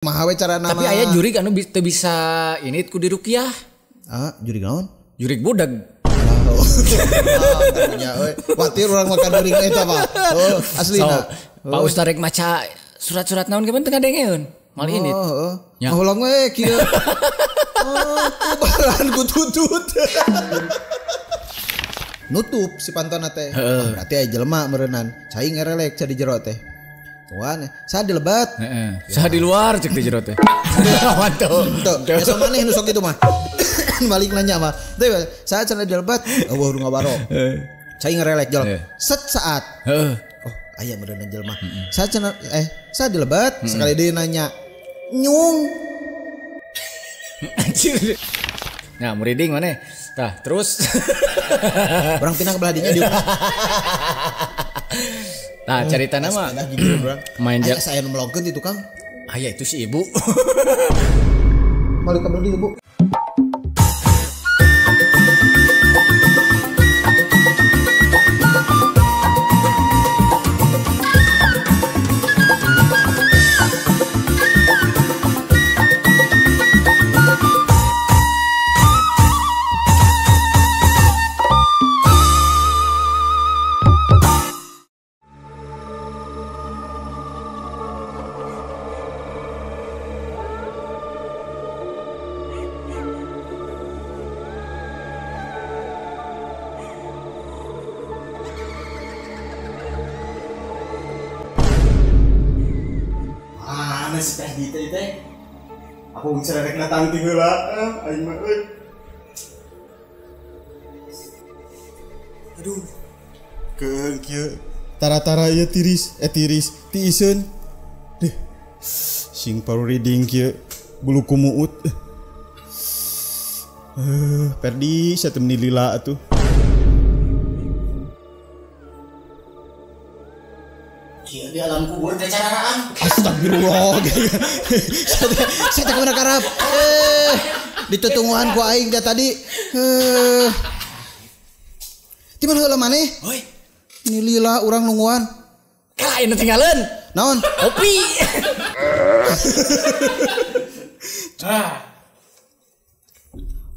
Maha we carana. Tapi aya jurig anu teu bisa ini ku diruqyah. Ah, jurig naon? Jurig budak. Oh, nya euy. Watir urang makan jurig eta mah. Oh, aslina. So, Pak Ustaz rek maca surat-surat naon ge teu ngadengeun. Mal ini. Oh, heeh. Ngahulang we kieu. Oh, kubaran ku tutut. Nutup si pantona teh. Berarti aya jelema meureunnan. Cai ngerelek ca di jero teh. Tuan, saha di lebat. Heeh. Saha di luar cek di jero teh. Mantap. Teu, biasa maneh nu sok kitu mah. Balik nanya mah. Teu, saha cenah di lebat? Eueuh nu ngabaro. Cai ngerelek jol. Set saat. Heeh. Oh, aya meureunnan jelema. Saha cenah saha di lebat? Sekali deui nanya. Nyung. Anjir. Nah, muriding maneh. Tah, terus urang pindah ke belah dinya dieu. Nah, cerita nama main jak saya nu melongkeun di tukang. Aya itu si ibu. Balik ke belah dieu, Bu. Si teh di teh aku cererek datang ti heula aing mah euy. Aduh keung kieu tara-tara ieu tiris tiiseun deh sing paruriding kieu bulu kumuut Perdi satu meni lila atuh. Kieu di alam kubur teh cararaan. Astagfirullah. Saya teh kumaha karap. Ditutungguhan ku aing teh tadi. Di mana heula maneh? Hoi. Ini lila urang nungguan. Kalah anu tinggalin. Naon? Kopi. Ah.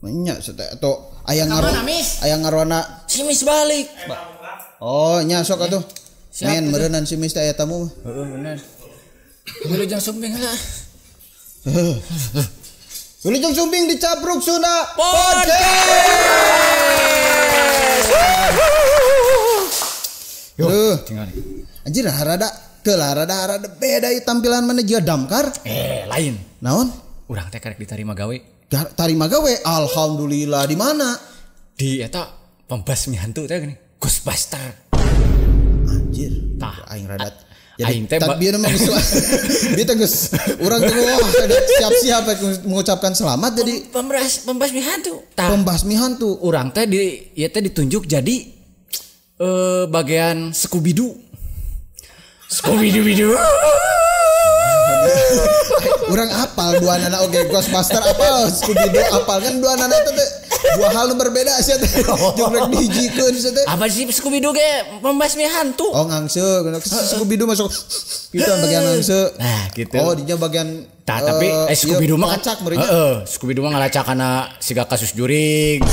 Nya teh atuh aya ngaruh. Aya ngaruana simis balik. Oh, nya sok atuh. Men meureunnan si Miss teh aya tamu. Heeh bener. Wilujeng Sumping lah. Wilujeng Sumping dicapruk Sunda Podcast. Yo, tinggal. Anjir rada teu lah rada beda ieu tampilan mana jiga damkar. Lain. Naon? Urang teh karek ditarima gawe. Tarima gawe? Alhamdulillah di mana? Di eta pembasmi hantu teh gini. Ghostbuster. Anjir, tah aing radat. Jadi aing teh bieu mah geus bieu teh geus urang teh wah siap-siap mengucapkan selamat jadi pembasmi hantu. Tah pembasmi hantu. Urang teh di ieu teh ditunjuk jadi bagian Scooby-Doo. Scooby-Doo. Urang apal dua nana oge Ghostbuster apal Scooby-Doo apal kan dua nana teh dua hal nu berbeda sia teh. Jeung rek dihijikeun sia teh. Apa sih Scooby-Doo ge pembasmi hantu? Oh ngangse Scooby-Doo masuk gitu bagian ngangse. Nah gitu. Oh dinya bagian tah tapi Scooby-Doo mah ngacak meureun. Heeh, Scooby-Doo mah ngalacak kana siga kasus jurig.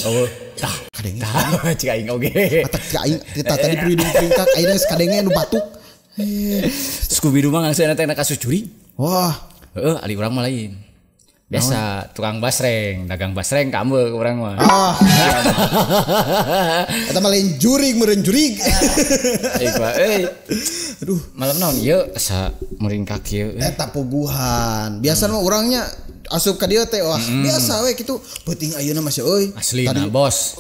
Oh, tah kadenge. Tah cik aing oge. Mata cik aing kita tadi peridung peringkak aing geus kadenge nu batuk. Scooby-Doo mah ngangse teh kasus jurig. Wah, heeh ali urang mah lain. Biasa tukang basreng, dagang basreng kamu ke urang mah. Ah. Eta mah lain jurig meureun jurig. Euy, Aduh, malam naon ieu asa muringkak kieu. Eta puguhan. Biasa mah urangnya asup ka dieu teh wah biasa we kitu. Peuting ayeuna mah euy. Aslina bos.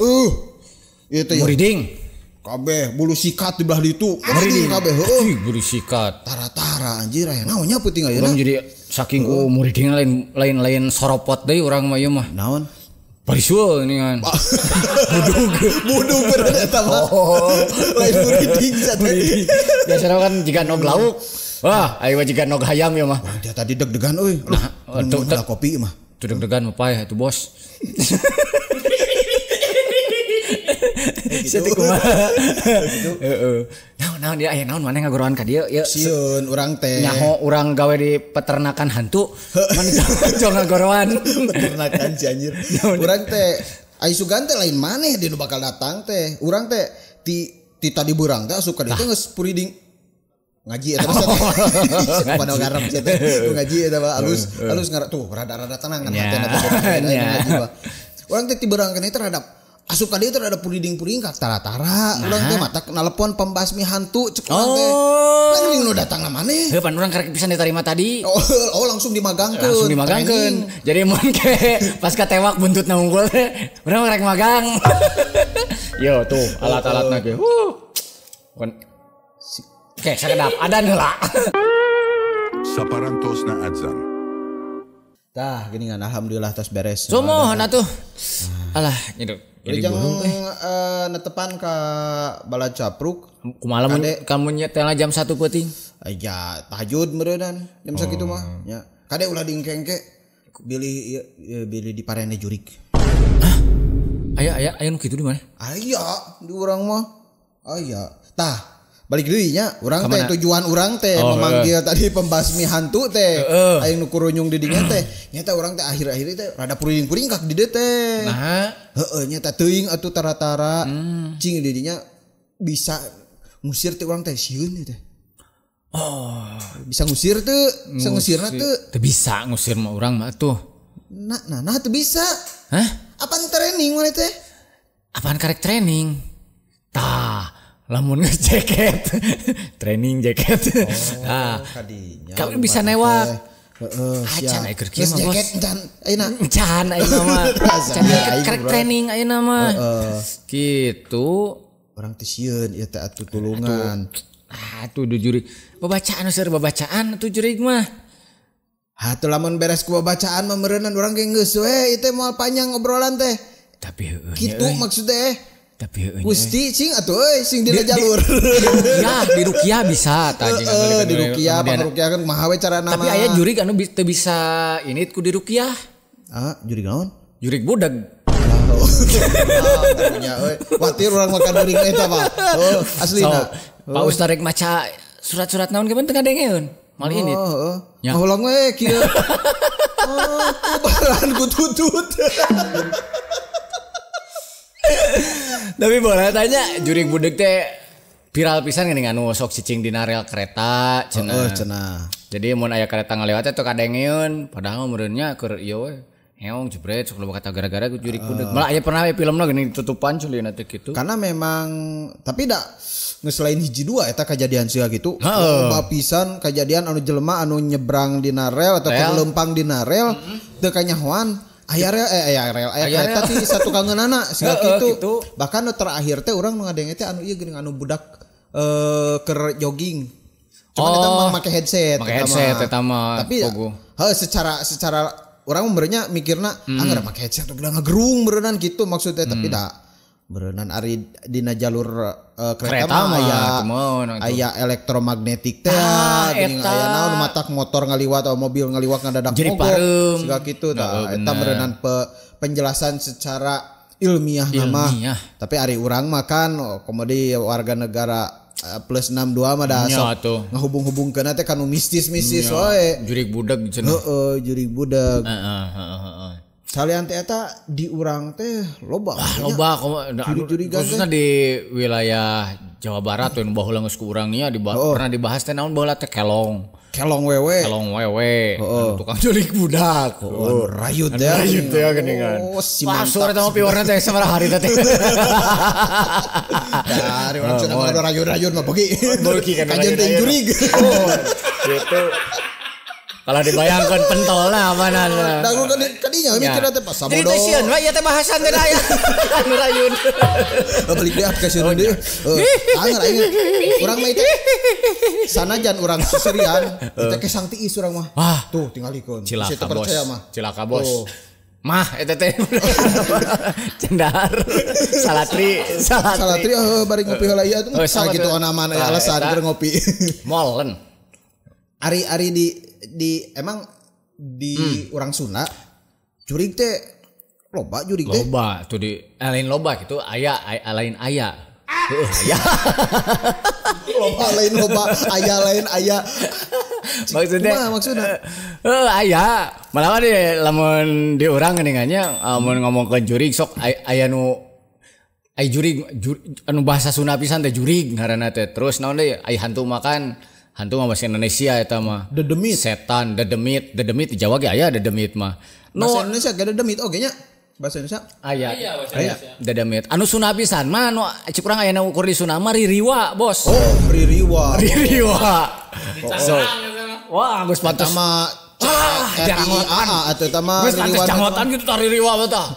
Ieu teh muriding. Kabeh bulu sikat di belah ditu. Muriding kabeh heueuh. Bulu sikat. Tara-tara anjir aya naonnya peuting ayeuna. Urang jadi saking ku muriding lain soropot deui urang mah ieu mah. Naon? Barisul ini kan. Budug. Budug bener eta mah. Lain muriding teh. Biasana kan jiga nog lauk. Wah, ayo jiga nog hayam ya mah. Dia tadi deg-degan euy. Nah, tuh kopi mah. Tuh deg-degan mah paeh atuh bos. Sia teh kumaha. Heeh. Naon dia aya naon maneh ngagoroan ka dieu ieu. Sieun urang teh. Nyaho urang gawe di peternakan hantu. Maneh jong ngagoroan. Peternakan si anjir. Urang teh ai sugan teh lain maneh di nu bakal datang teh. Urang teh ti tadi beurang teh asup ka dieu teh geus puriding ngaji eta mah pada garap sia teh ngaji eta mah alus alus ngarap tuh rada-rada tenang kan hatena teh ngaji mah. Urang teh ti beurang keneh terhadap asup ka dieu teh rada puriding-puriding ka tara-tara. Urang teh mata naleppon pembasmi hantu cek urang teh. Lah geuning nu datang na maneh. Heuh pan urang karek pisan diterima tadi. Oh langsung dimagangkeun. Langsung dimagangkeun. Jadi mun ke pas katewak buntutna unggul teh urang rek magang. Yo tuh alat-alatna ge. Oke, sakedap adan heula. Saparantos na adzan. Tah, gini kan alhamdulillah tos beres. Sumuhun atuh. Alah, gitu. Jadi jangan netepan ka balad capruk. Kumaha lamun kamu nyetelna jam 1 peuting? Ya, tahajud meureunnan jam sakitu mah. Nya. Kade ulah diengke-engke bilih bilih diparene jurik. Hah? Aya aya nu kitu di mana? Aya di urang mah. Aya. Tah, balik deui nya urang teh tujuan urang teh memanggil tadi pembasmi hantu teh aing nu kurunyung di dinya teh nyata urang teh akhir-akhir teh rada puring-puring kak di dieu teh. Nah, heeh nyata teuing atuh tara-tara cing di dinya bisa ngusir teh urang teh sieun teh. Oh, bisa ngusir teu? Bisa ngusirna teu? Teu bisa ngusir mah urang mah atuh. Nah teu bisa. Hah? Apaan training mana teh? Apaan karek training? Tah, lamun jaket training jaket. Oh, kadinya. Kamu bisa newak. Heeh, acan aya keur kieu mah bos. Jaket encan ayeuna. Encan ayeuna mah. Encan karek training ayeuna mah. Gitu. Urang teh sieun ieu teh atuh tulungan. Ah, tuh jurig. Babacaan seur babacaan atuh jurig mah. Hatuh lamun beres ku babacaan mah meureunnan urang ge geus we ieu teh moal panjang obrolan teh. Tapi heueuh. Kitu maksudnya. Tapi heueuh. Gusti cing atuh euy sing dina jalur. Ya, di ruqyah bisa tah jeung di ruqyah, pangruqyah kan kumaha we carana mah. Tapi aya jurig anu teu bisa ini ku di ruqyah. Ah, jurig naon? Jurig budak. Nya euy. Watir urang makan jurig eta mah. Oh, aslina. Pak Ustaz rek maca surat-surat naon ge teu ngadengeun. Mal ini. Heeh. Ngahuleng we kieu. Oh, kubaran ku tutut. Tapi boleh tanya jurig budeg teh viral pisan geuning anu sok cicing dina rel kereta cenah. Heeh, cenah. Jadi mun aya kereta ngaliwat teh teu kadengeun, padahal meureun nya keur ieu we. Heong jebret sok loba kata gara-gara ku jurig budeg. Malah aya pernah we filmna geuning ditutupan culina teh kitu. Karena memang tapi da geus lain hiji dua eta kejadian sia gitu. Loba pisan kejadian anu jelema anu nyebrang dina rel atau leumpang dina rel teu kanyahoan. Aya rel aya kereta ti satu kangeunana siga kitu. Bahkan nu terakhir teh urang nu ngadenge teh anu ieu geuning anu budak keur jogging. Cuman eta mah make headset. Make headset eta mah. Tapi heuh secara urang meureunnya mikirna anggar make headset udah ngagerung meureunnan kitu maksudnya tapi da meureunnan ari dina jalur kereta mah aya elektromagnetik teh geuning aya naon matak motor ngaliwat atau mobil ngaliwat ngadadak mogok siga kitu tah eta meureunnan penjelasan secara ilmiah nama tapi ari urang mah kan komodi warga negara plus 62 mah da sok ngahubung-hubungkeun teh kanu mistis-mistis wae jurig budeg cenah heeh jurig budeg heeh. Salian teh eta di urang teh loba. Wah, loba khususnya di wilayah Jawa Barat tuh baheula geus ku urang nya pernah dibahas teh naon baheula teh kelong. Kelong wewe. Kelong wewe. Tukang jurig budak. Oh, rayut ya. Rayut ya geuningan. Oh, si mantap. Wah, sore teh piwarna teh sabaraha hari teh. Dari urang cenah mah rayut-rayut mah beuki. Beuki kan. Kajeun teh jurig. Oh, gitu. Kalau dibayangkan pentol lah apa nana. Da gua kadinya mikirna teh pas sabodo. Jadi teh sieun we ieu teh bahasan teh aya. Anu rayun. Balik deui ka sieun deui. Anger aing. Urang mah teh sanajan urang seserian, teh ke sang tiis urang mah. Tuh tingalikeun. Cilaka bos. Mah. Cilaka bos. Mah eta teh. Cendar. Salatri, salatri heuh bari ngopi heula ieu tuh. Sakitu onaman aya alasan keur ngopi. Molen. Ari-ari di emang di urang Sunda jurig teh Loba jurig teh. Loba tuh di lain loba gitu aya lain aya. Heeh aya. Loba lain loba, aya lain aya. Maksudnya maksudnya aya. Malah di lamun di urang geuningannya mun ngomong ke jurig sok aya nu ai jurig anu bahasa Sunda pisan teh jurig ngaranna teh. Terus naon deui ai hantu makan hantu mah bahasa Indonesia eta mah. Dedemit. Setan, dedemit, dedemit di Jawa ge aya dedemit mah. No, bahasa Indonesia ge dedemit oge nya. Bahasa Indonesia? Aya. Aya. Dedemit. Anu Sunda pisan mah anu cik urang aya ukur di Sunda mah ririwa, Bos. Oh, ririwa. Ririwa. So, wah, geus pantes mah janggotan atuh eta mah geus pantes janggotan kitu tah ririwa mah tah.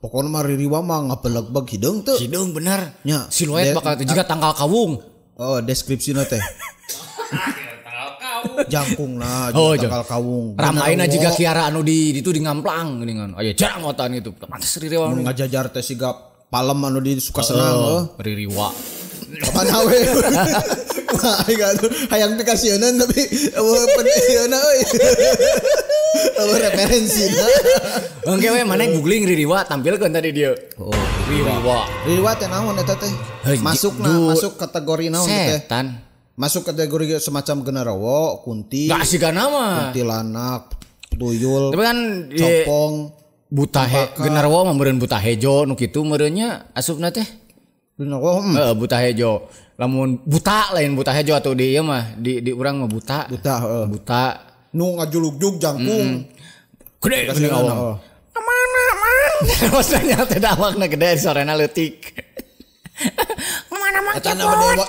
Pokona mah ririwa mah ngabelegbeg hideung teu. Hideung bener. Nya. Siluet bakal teh jiga tangkal kawung. Oh, deskripsina teh. Jangkung lah, oh, tangkal kawung. Ramaina jiga Kiara anu di ditu di ngamplang geuningan. Aya janggotan gitu. Pantes ririwa. Mun ngajajar teh siga palem anu di Sukasenang heuh. Ririwa. Kapan awe? Wah, hayang pikasieun tapi eueuh penyeuna euy. Eueuh referensina. Engke we maneh googling ririwa tampilkeun tadi dieu. Oh, ririwa. Ririwa teh naon eta teh? Masukna masuk kategori naon teh? Setan. Masuk kategori semacam genderuwo, kunti. Gak sigana mah. Kuntilanak, tuyul. Tapi kan copong, buta genderuwo mah meureun buta hejo nu kitu meureun nya asupna teh. Genderuwo heeh buta hejo. Lamun buta lain buta hejo atuh di ieu mah di urang mah buta. Buta heeh. Buta nu ngajulugjug jangkung. Gede geuning awang. Mana mang? Maksudnya teh awakna gede sorena leutik. Mana mang cepot.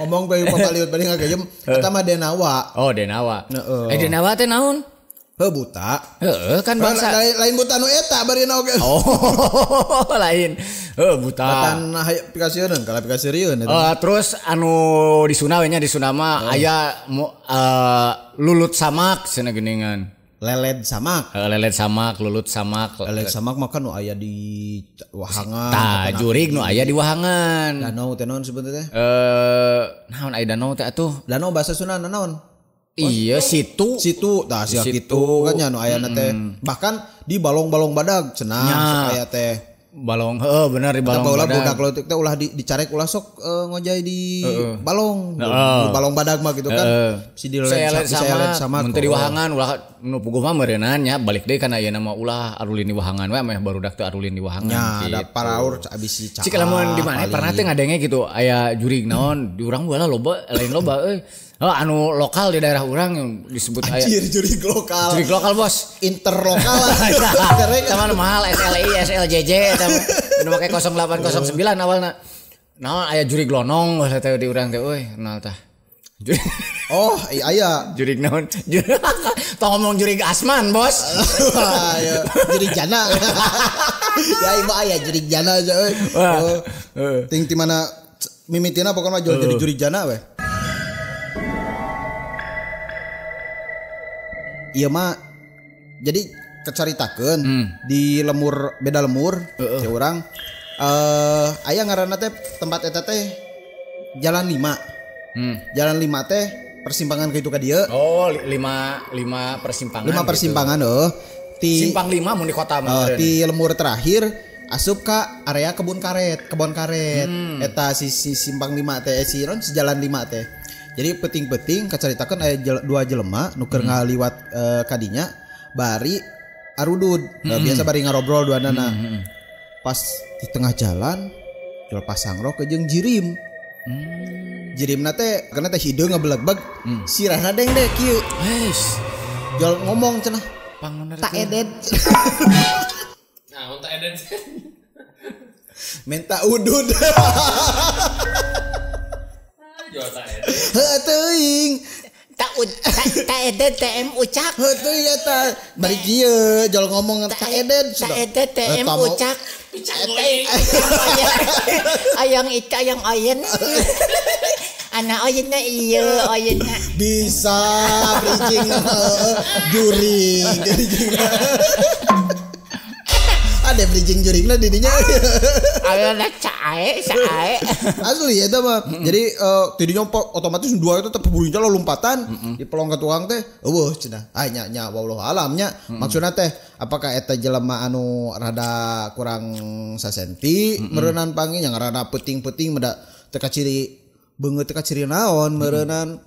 Ngomong bae papaliut bari ngagayem eta mah Denawa. Oh Denawa. Heeh. Denawa teh naon? Heuh buta. Heeh kan bangsa lain buta nu eta barina oge. Oh lain. Heuh buta. Batan pikasieun kalau pikasieun eta. Terus anu di Sunda we nya di Sunda mah aya lulut samak cenah geuningan. Leled samak. Leled samak, lulut samak. Leled samak mah kan nu aya di wahangan. Tah jurig nu aya di wahangan. Danau teh naon sebenarnya teh? Naon aya danau teh atuh? Danau bahasa Sunda naon? Iya situ. Situ tah sia kitu kan nya nu ayana teh. Bahkan di balong-balong badag cenah sok aya teh. Balong heuh bener di balong badag. Budak budak leutik teh ulah dicarek ulah sok ngojay di balong. Balong badag mah gitu kan. Si di leled sama. Mun teu di wahangan ulah nu puguh mah meureunnan nya balik deui kana ayeuna mah ulah arulin di wahangan we meh barudak teu arulin di wahangan nya ada paraur abis si cik lamun di mana pernah teh ngadenge gitu aya jurig naon di urang baheula loba lain loba euy. Oh, anu lokal di daerah urang yang disebut aya. Anjir jurig lokal. Jurig lokal bos. Interlokal. Sama mahal SLI SLJJ eta nu make 0809 awalna. Naon aya jurig lonong teh di urang teh euy kenal tah. Oh, aya jurig naon? Tong ngomong jurig Asman, bos. Jurig jana. Ya ieu aya jurig jana aja euy. Ting ti mana mimitina pokona mah jadi jurig jana we. Iya mah jadi kecaritakeun di lemur beda lemur si urang aya ngaranna teh tempat eta teh Jalan 5. Jalan 5 teh persimpangan ka itu ka dieu. Oh, 5 persimpangan. 5 persimpangan heuh. Ti simpang 5 mun di kota mah. Ti lemur terakhir asup ka area kebun karet, kebon karet. Eta si simpang 5 teh si si Jalan 5 teh. Jadi peting-peting kacaritakeun aya dua jelema nu keur ngaliwat kadinya bari arudud. Biasa bari ngarobrol duanana. Pas di tengah jalan jual pasang rok jeung jirim. Jirimna teh karena teh hideung ngabelegbeg sirahna dengdek kieu. Heis. Jual ngomong cenah. Tak edet. Nah, tak edet. Minta udud. Heuh teuing. Tak edet TM ucak. Heuh teuing eta. Bari kieu jol ngomong tak edet. Tak edet TM ucak. Ayang itu ayang ayen. Anak ayenna ieu ayenna. Bisa bridging jurig. Ada bridging. Jadi jeung jurigna di dinya. Aya cae sae. Asli eta mah. Jadi tidinya otomatis dua itu tepuburin lompatan di pelong ke tukang teh. Eueuh cenah. Ah nya nya wallahu alam nya. Maksudna teh apakah eta jelema anu rada kurang sasenti meureunan panggih yang rada peuting-peuting meda teu kaciri beungeut teu kaciri naon meureunan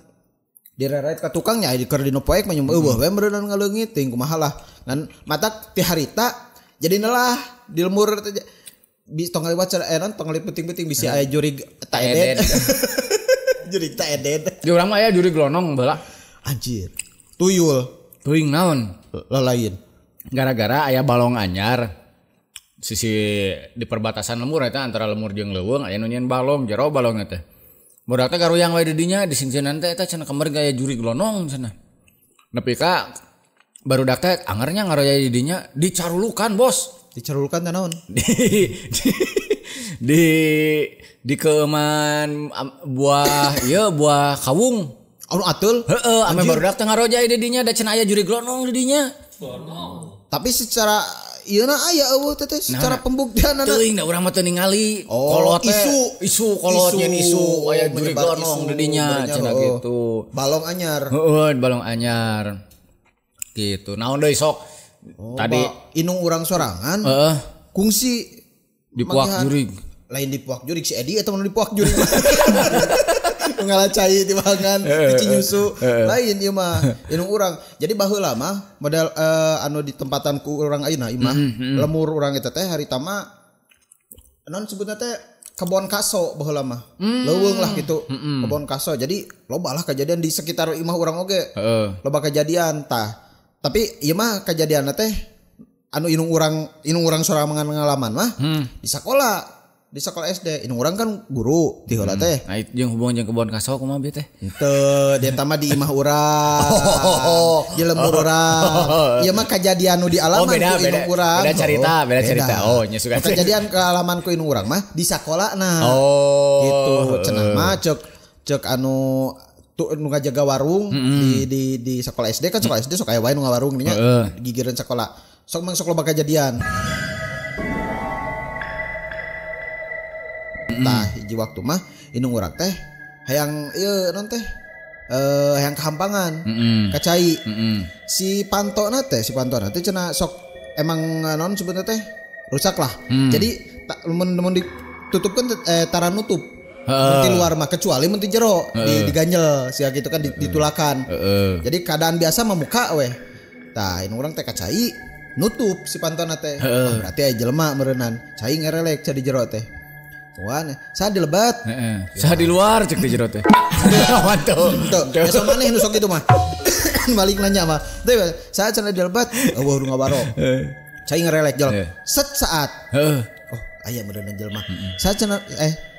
direret ka tukangnya di keur dina poek mah eueuh we meureunan ngaleungit teuing kumaha lah. Ngan matak ti harita jadi nelah di lemur bi tong ngaliwat tong ngaliwat peuting-peuting bisi aya jurig ta eden. Jurig ta eden. Di urang mah aya jurig lonong baheula. Anjir. Tuyul. Teuing naon? Lalain. Gara-gara aya balong anyar sisi di perbatasan lemur eta antara lemur jeung leuweung aya nu nyieun balong jero balongna teh. Budak teh garuyang we di dinya disingsieunan teh eta cenah kamari gaya jurig lonong cenah. Nepi ka barudak teh angernya ngaroya di dinya dicarulukan bos. Dicarulukan teh naon? Di keeman buah ieu buah kawung. Anu ateul? Heeh, ame barudak teh ngaroja di dinya da cenah aya jurig lonong di dinya. Tapi secara ieu na aya eueuh teh secara pembuktian teuing da urang mah teu ningali. Oh, kolot isu kolot nyen isu aya jurig lonong di dinya cenah gitu. Balong anyar. Heeh, balong anyar. Gitu. Naon deui sok? Tadi inung urang sorangan. Heeh. Kungsi dipuak jurig. Lain dipuak jurig si Edi eta mah dipuak jurig. Ngalacai timbangan di nyusu. Lain ieu mah inung urang. Jadi baheula mah model anu di tempatan ku urang ayeuna imah lemur urang eta teh harita mah non sebutna teh kebon kaso baheula mah. Leuweung lah gitu. Kebon kaso. Jadi loba lah kejadian di sekitar imah urang oge. Loba kejadian tah. Tapi ieu mah kejadianna teh anu inung urang sorangan ngalaman mah di sekolah. Di sekolah SD, inung urang kan guru ti heula teh. Nah, jeung hubungan jeung kebon kaso kumaha bieu teh? Henteu, dia mah di imah urang. Di lemur urang. Ieu mah kajadian nu di alaman ku inung urang. Beda cerita, beda cerita. Oh, nya suka. Kejadian ke alaman ku inung urang mah di sakolana. Oh. Gitu, cenah mah cek anu tu nu ngajaga warung di sekolah SD kan sekolah SD sok aya wae nu ngawarung nya gigireun sekolah. Sok mang sok loba kejadian. Tah hiji waktu mah inung urang teh hayang ieu non teh hayang kahampangan ka cai. Si pantona teh cenah sok emang non sebutna teh rusak lah. Jadi mun ditutupkeun tara nutup. Mun ti luar mah kecuali mun ti jero diganjel sia gitu kan ditulakan. Jadi keadaan biasa mah muka weh. Tah inung urang teh ka cai nutup si pantona teh. Oh, berarti aya jelema meureunnan. Cai ngerelek ca di jero teh. Tuan, saya dilebat. Saya di luar cek di jero teh. Tuh, ya sama maneh nu sok kitu mah. Balik nanya mah. Teh, saya cenah dilebat. Eueuh nu ngabaro. Cai ngerelek jol. Set saat. Oh, aya meureunna jelema. Saya cenah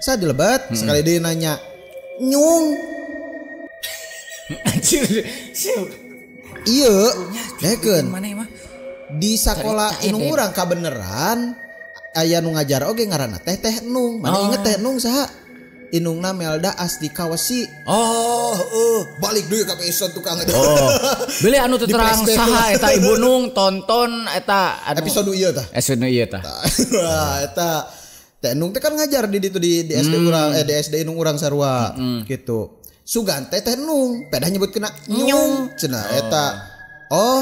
saya dilebat sekali deui nanya. Nyung. Anjir. Ieu, dekeun. Di sakola inung urang kabeneran aya nu ngajar oge ngaranna teh teh Nung. Mana inget teh Nung saha? Inungna Melda Astika Wesi. Oh, balik deui ka episode tukang eta. Oh. Beli anu teu terang saha eta Ibu Nung tonton eta anu episode ieu tah. Episode ieu tah. Wah, eta teh Nung teh kan ngajar di ditu di SD urang di SD inung urang sarua gitu. Sugan teh teh Nung, pedah nyebutkeun nyung cenah eta. Oh,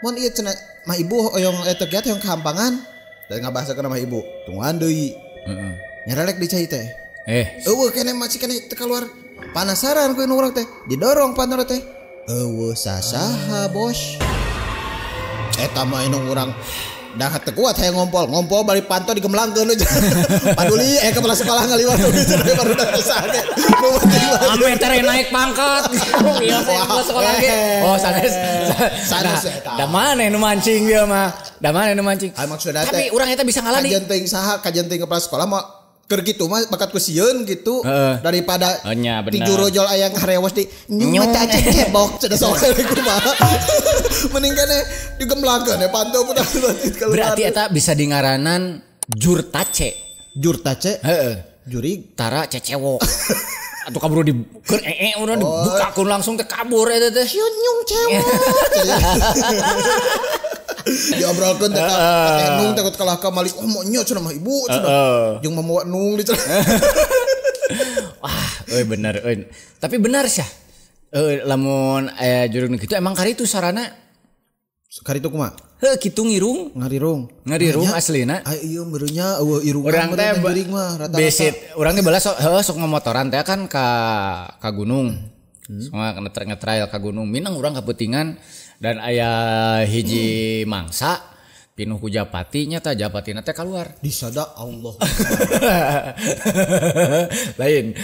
mun ieu cenah mah ibu hoyong eta kiat hoyong kahampangan. Dan ngabahasakeun sama ibu, tungguan deui. Heeh. Nyerelek di cai teh. Eueuh keneh masih keneh teu keluar. Panasaran ku urang teh, didorong panor teh. Eueuh sasaha, Bos. Eta mah inung urang dah teu kuat hayang ngompol, ngompol bari panto digemblangkeun. Paduli kepala sekolah ngaliwat baru saha. Ame teh naik pangkat. Ieu teh kepala sekolah ge. Oh, sanes. Sanes eta. Da maneh nu mancing ieu mah. Da maneh nu mancing. Maksudna teh. Tapi urang eta bisa ngalani. Kajian teuing saha, kajian teuing kepala sekolah mah keur kitu mah bakat ku sieun gitu daripada ti jurojol aya ngarewas di nyung mata cebok cenah sok kumaha. Mending kene digemblangkeun ya panto pun keluar. Berarti eta bisa dingaranan jurtace. Jurtace? Heeh. Jurig tara cecewok. Atuh kabur di keur urang dibukakeun langsung teh kabur eta teh. Nyung cewek. Diobrolkeun teh ka Nung takut kalah ka Malik. Oh nya cenah mah ibu cenah. Jeung mamawa Nung di cenah. Wah, euy bener euy. Tapi benar sih. Lamun aya jurig nu kitu emang karitu sarana. Karitu kumaha? Heuh kitu ngirung. Ngarirung. Ngarirung aslina. Ai ieu meureunnya eueuh irungan urang teh jurig mah rata-rata. Besit urang teh balas heuh sok ngomotoran teh kan ka gunung. Sok ngetrail ka gunung. Minang urang kapeutingan dan aya hiji mangsa pinuh ku japati nya tah japatina teh kaluar. Disada Allah. Lain.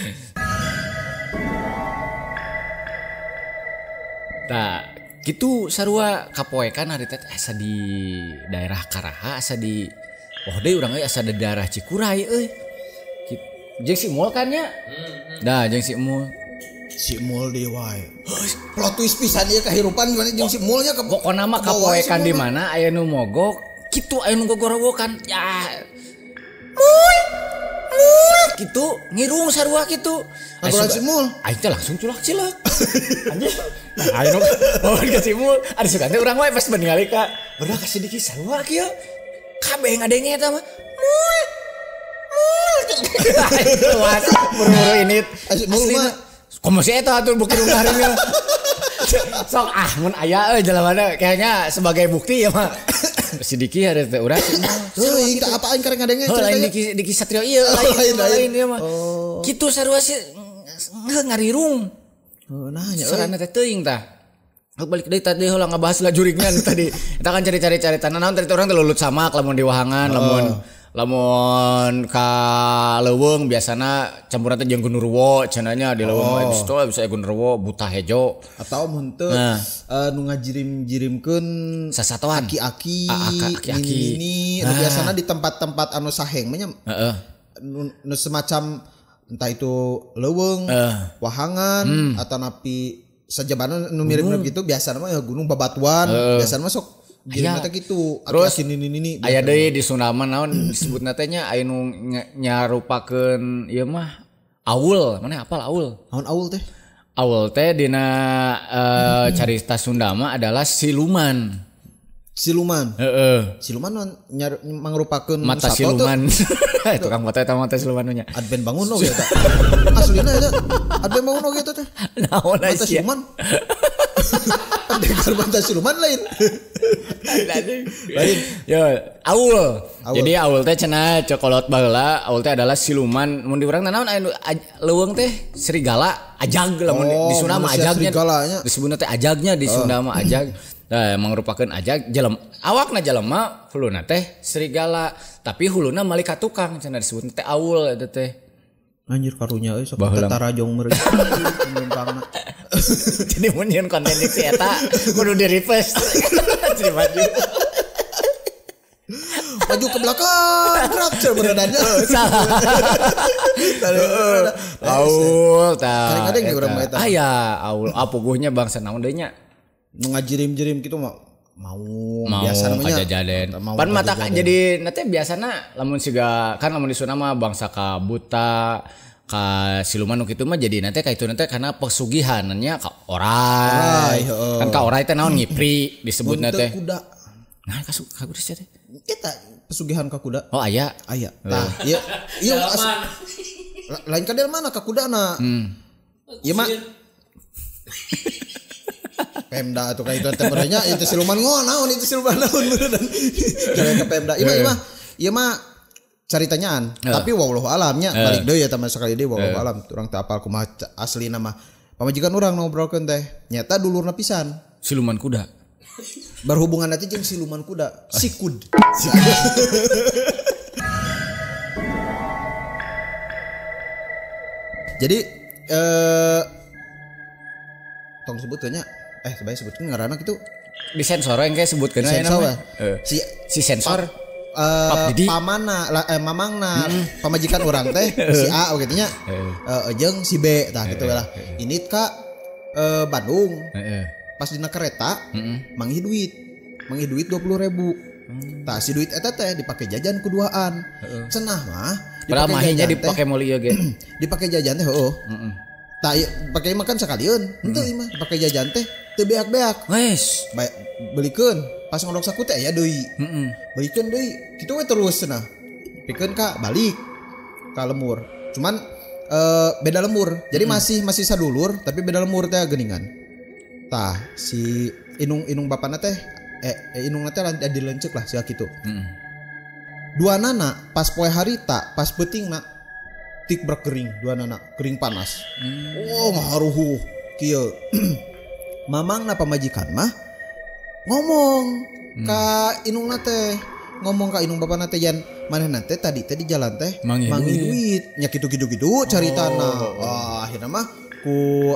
Tah gitu sarua kapoekan hari teh asa di daerah Karaha asa di oh deui urang euy asa di daerah Cikuray euy. Jeung si Mul kan nya. Dah jeung si Mul. Si Mul deui wae. Plot twist pisan ieu kahirupan gimana jeung si Mulnya ke pokona mah kapoekan di mana aya nu mogok kitu aya nu gogorowokan. Ya. Mul. Mul kitu ngirung sarua kitu. Aturan si Mul. Aing teh langsung culak-cilak. Anjing. Nah, ayo bawa ka si Mul. Ari sugan teh urang wae pas ningali ka bener ka sedikit sarua kieu. Kabeh ngadenge eta mah. Mul. Mul. Was buru-buru ini. Mul mah komo si eta atuh bukti ngaringna. Sok ah mun aya euy jalamana kayaknya sebagai bukti ya mah. Si Diki hari teh urang si Mul. Heuh, tah apaan karek ngadenge ceritanya. Lain Diki Satrio ieu lain ieu mah. Kitu sarua si ngarirung. Oh, nanya sarana teh teuing tah. Aku balik deui tadi heula ngabahas lah jurigna tadi. Eta kan cari-cari carita naon tadi urang teh lulut samak lamun di wahangan lamun ka leuweung biasana campuran teh jeung genderuwo cenah nya di leuweung mah geus bisa genderuwo buta hejo atau mun teu nu ngajirim-jirimkeun sasatoan aki-aki nini anu biasana di tempat-tempat anu saheng mah nya heeh nu semacam entah itu leuweung wahangan atau napi sajabana nu mirip-mirip gitu biasana mah ya gunung babatuan biasana mah sok jirim teh kitu. Terus nini aya deui di Sunda mah naon disebutna teh nya aya nu nyarupakeun ieu mah aul. Mana apal aul? Naon aul teh? Aul teh dina carita Sunda mah adalah siluman. Siluman. Heeh. Siluman mangrupakeun mata siluman. Tukang foto eta mata siluman nya. Adven bangun oge eta. Aslina eta. Adven bangun oge eta teh. Naon mata siluman. Pendekar mata siluman lain. Lain. Yo, aul. Jadi aul teh cenah cokolot baheula, aul teh adalah siluman. Mun di urang naon aya leuweung teh serigala, ajag lamun di Sunda mah ajagnya. Disebutna teh ajagnya di Sunda mah ajag. Nah, mangrupakeun ajag jelema awakna jelema huluna teh serigala, tapi huluna malik ka tukang cenah disebutna teh aul eta teh. Anjir karunya euy sok tarajong meureun penumpangna. Jadi mun nyieun konten si eta kudu di request. Jadi maju. Maju ke belakang, gerak cenah beredannya. Salah. Aul tah. Kadang-kadang urang mah eta. Aya aul apuguhnya bangsa naon deui nya. Nu ngajirim-jirim kitu mah mau biasa namanya kajajaden. Pan mata jadi nanti biasana lamun siga kan lamun di Sunda mah bangsa ka buta ka siluman nu kitu mah jadi nanti ka itu nanti karena pesugihannya ka orai. Kan ka orai teh naon ngipri disebutna teh. Kuda. Nah ka kuda teh. Eta pesugihan ka kuda. Oh aya. Aya. Tah ieu ieu lain ka mana ka kudana. Ieu mah Pemda atau kayak itu teh merenya itu siluman naon itu siluman naon beneran. Jangan ke Pemda. Ieu mah caritanyaan, tapi wallahu alamnya balik deui eta mah sekali deui wallahu alam urang teu apal kumaha aslina mah. Pamajikan urang ngobrolkeun teh, nyata dulurna pisan. Siluman kuda. Berhubungan nanti jeung siluman kuda, sikud. Jadi tong sebutnya sebaiknya sebutkan ngaranna kitu. Di sensor yang kayak sebutkeun aya nama. Si sensor pamana mamangna pamajikan urang teh si A gitu nya. Jeung si B tah kitu lah. Ini ka Bandung. Pas dina kereta manggih duit. Manggih duit 20.000. Tah si duit eta teh dipake jajan kuduaan. Cenah mah dipake jajan teh dipake meuli ieu ge. Dipake jajan teh heueuh. Tah pake makan sakalieun. Henteu ieu mah dipake jajan teh Teu beak-beak. Wes, belikeun pas ngodok saku teh aya deui. Heeh. Belikeun deui kitu we terus cenah. Pikeun ka balik ka lemur. Cuman beda lemur. Jadi masih sadulur tapi beda lemur teh geuningan. Tah si inung bapana teh inungna teh dilencek lah sia kitu. Heeh. Dua nana pas poe harita pas peutingna tik brek kering dua nana kering panas. Oh ngaharuhuh kieu. Mamangna pamajikan mah ngomong ka inungna teh, ngomong ka inung bapana teh jan manehna teh tadi teh di jalan teh manggih duit nya kitu-kitu caritana. Wah, akhirna mah ku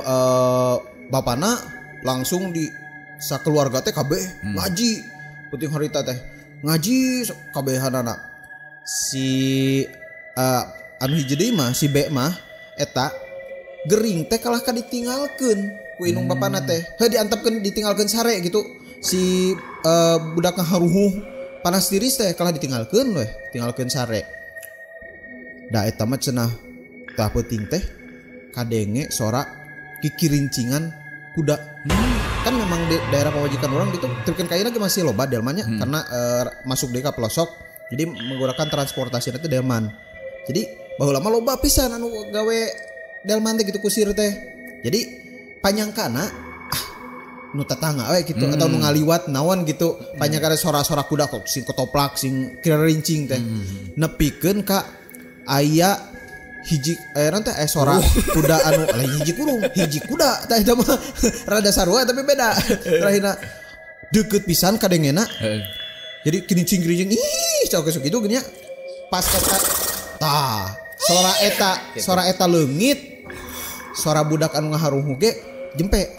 bapana langsung di sakeluarga teh kabeh ngaji peuting harita teh ngaji kabehanana. Si anu hiji deui mah si B mah eta gering teh kalah ka ditinggalkeun ku inung bapana teh. Heuh diantepkeun ditinggalkeun sare gitu. Si budak ngaharuhuh panas tiris teh kalah ditinggalkeun weh, tinggalkeun sare. Da eta mah cenah tah peuting teh kadenge sora kikirincingan kuda. Kan memang di daerah pamajikan orang gitu teukeun kaina ge masih loba delmannya karena masuk deui ka pelosok. Jadi menggunakan transportasi teh delman. Jadi baheula mah loba pisan anu gawe delman teh gitu kusir teh. Jadi panyangkana nu tetangga we gitu atau nu ngaliwat naon gitu panyangkana sora-sora kuda kok sing ketoplak sing kirincing teh nepikeun ka aya hiji nanti sora kuda anu lain hiji kurung hiji kuda tah eta mah rada sarua tapi beda terakhirna deukeut pisan kadengena jadi kirincing-kirincing ih cok sok kitu geunya pas eta tah sora eta leungit suara budak anu ngaharuhu ge jempe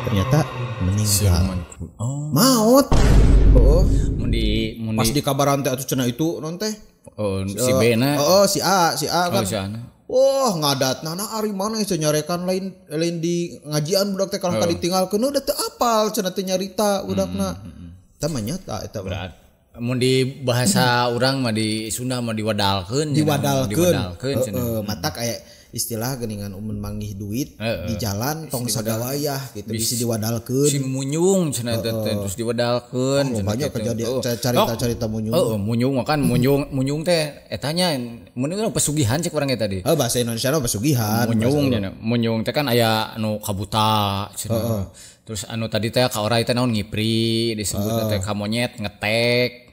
ternyata meninggal. Oh. Maut. Oh. Mun pas di kabaran teh atuh cenah itu non teh. Oh, si B na. Oh, si A kan. Oh, si A na. Wah, ngadatna na ari mana geus nyarekan lain di ngajian budak teh kalah ka ditinggalkeun udah teu apal cenah teh nyarita budakna. Eta mah nyata eta berat. Mun di bahasa urang mah di Sunda mah diwadalkeun. Diwadalkeun. Heeh, matak aya istilah geuningan umun manggih duit di jalan tong sagawayah gitu bisa diwadalkeun. Sing munyung cenah teh terus diwadalkeun. Oh, banyak kejadian carita-carita munyung. Heeh, munyung mah kan munyung teh eta nya mun urang pesugihan cek urang ge tadi. Heeh, bahasa Indonesia mah pesugihan. Munyung nya munyung teh kan aya anu kabuta cenah. Terus anu tadi teh ka orai teh naon ngipri disebutna teh ka monyet ngetek.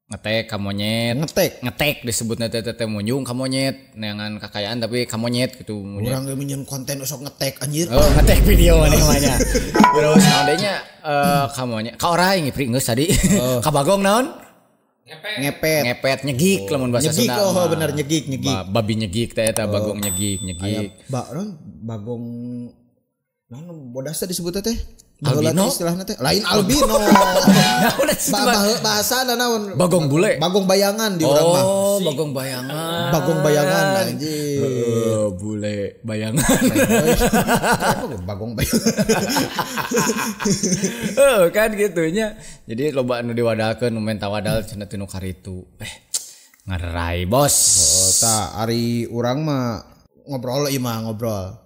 Ngetek ka monyet. Ngetek disebutna teh teh munyung ka monyet neangan kakayaan tapi ka monyet gitu. Urang ge minjem konten osok ngetek anjir. Oh, ngetek video maneh mah nya. Terus naon deui nya ka monyet ka orai ngipri geus tadi. Ka bagong naon? Ngepet nyegik lamun bahasa Sunda. Nyegik oh bener nyegik. Babi nyegik teh eta bagong nyegik. Aya bagong naon bodas teh disebutna teh? Albino istilahna teh lain albino. Bahasa naon? Bagong bule. Bagong bayangan di urang mah. Oh, bagong bayangan. Bagong bayangan anjir. Bule bayangan. Bagong bayangan. Kan gitunya. Jadi loba anu diwadalkeun nu menta wadal cenah teu nu karitu. Ngarai bos. Oh, tah ari urang mah ngobrol ieu mah ngobrol.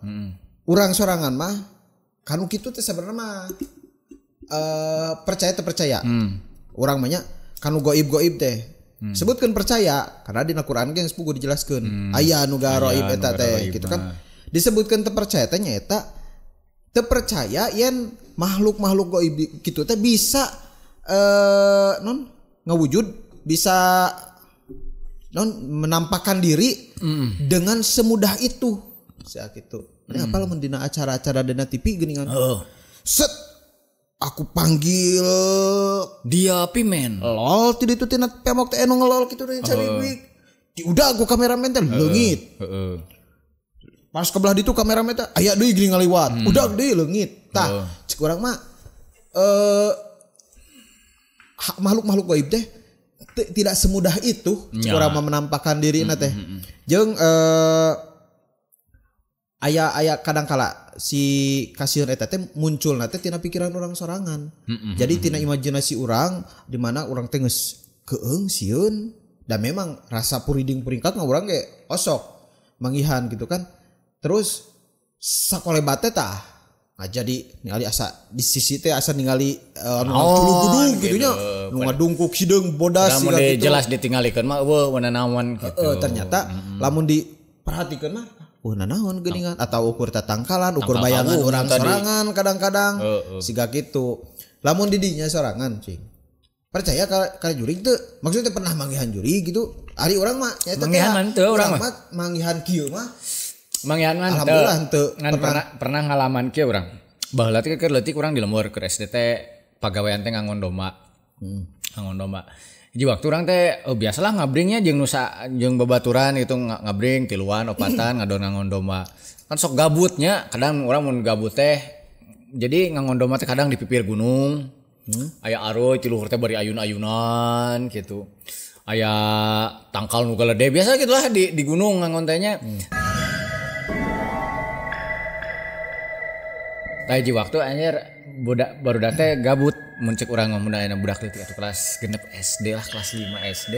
Urang sorangan mah kanu kitu teh sebenarnya mah percaya teu percaya. Urang mah nya kanu goib-goib teh. Sebutkeun percaya karena dina Quran ge geus puguh dijelaskeun. Aya nu garoib eta teh gitu kan. Disebutkeun teu percaya teh nyaeta teu percaya yen makhluk-makhluk goib kitu teh bisa non ngawujud bisa non menampakkan diri dengan semudah itu. Sia kitu. Ini apa lamun dina acara-acara dina TV geuningan. Set aku panggil dia pimen. Lol ti ditu tina pemok teh anu ngelol kitu deui caribik. Di udah aku kameramen teh leungit. Pas ke belah ditu kameramen teh aya deui geuning ngaliwat. Udah deui leungit. Tah cek urang mah makhluk-makhluk gaib teh tidak semudah itu cek urang mah menampakkan dirina teh. Jeung aya kadangkala si kasieun eta teh munculna teh tina pikiran urang sorangan. Jadi tina imajinasi urang di mana urang teh geus keung sieun dan memang rasa puriding puringkat mah urang ge osok manggihan gitu kan. Terus sakolebat teh tah Jadi ningali asa di sisi teh asa ningali anu culugudug gitu nya nu ngadungkuk hideung bodas siga gitu. Jelas ditinggalikeun mah eueuh nanaon gitu. Ternyata lamun diperhatikeun mah nanaon geuningan atau ukur tatangkalan, ukur bayangan urang sorangan kadang-kadang siga kitu. Lamun di dinya sorangan cing. Percaya ka jurig teu? Maksudnya pernah manggihan jurig gitu. Ari urang mah nya eta manggihan teu urang mah manggihan kieu mah. Manggihan mah alhamdulillah henteu. Ngan pernah ngalaman kieu urang. Baheula teh keur leutik urang di lembur keur SD teh pagawean teh ngangon domba. Ngangon domba. Jadi waktu urang teh biasalah ngabringnya jeung nusa jeung babaturan gitu ngabring tiluan opatan ngadon ngangon domba. Kan sok gabutnya, kadang urang mun gabut teh jadi ngangon domba teh kadang di pipir gunung. Aya aroy ti luhur teh bari ayun-ayunan gitu. Aya tangkal nu galede biasa gitulah di gunung ngangon teh nya. Tah hiji waktu anjir budak barudak teh gabut mun cek urang mah mun aya budak leutik atuh kelas 6 SD lah kelas 5 SD.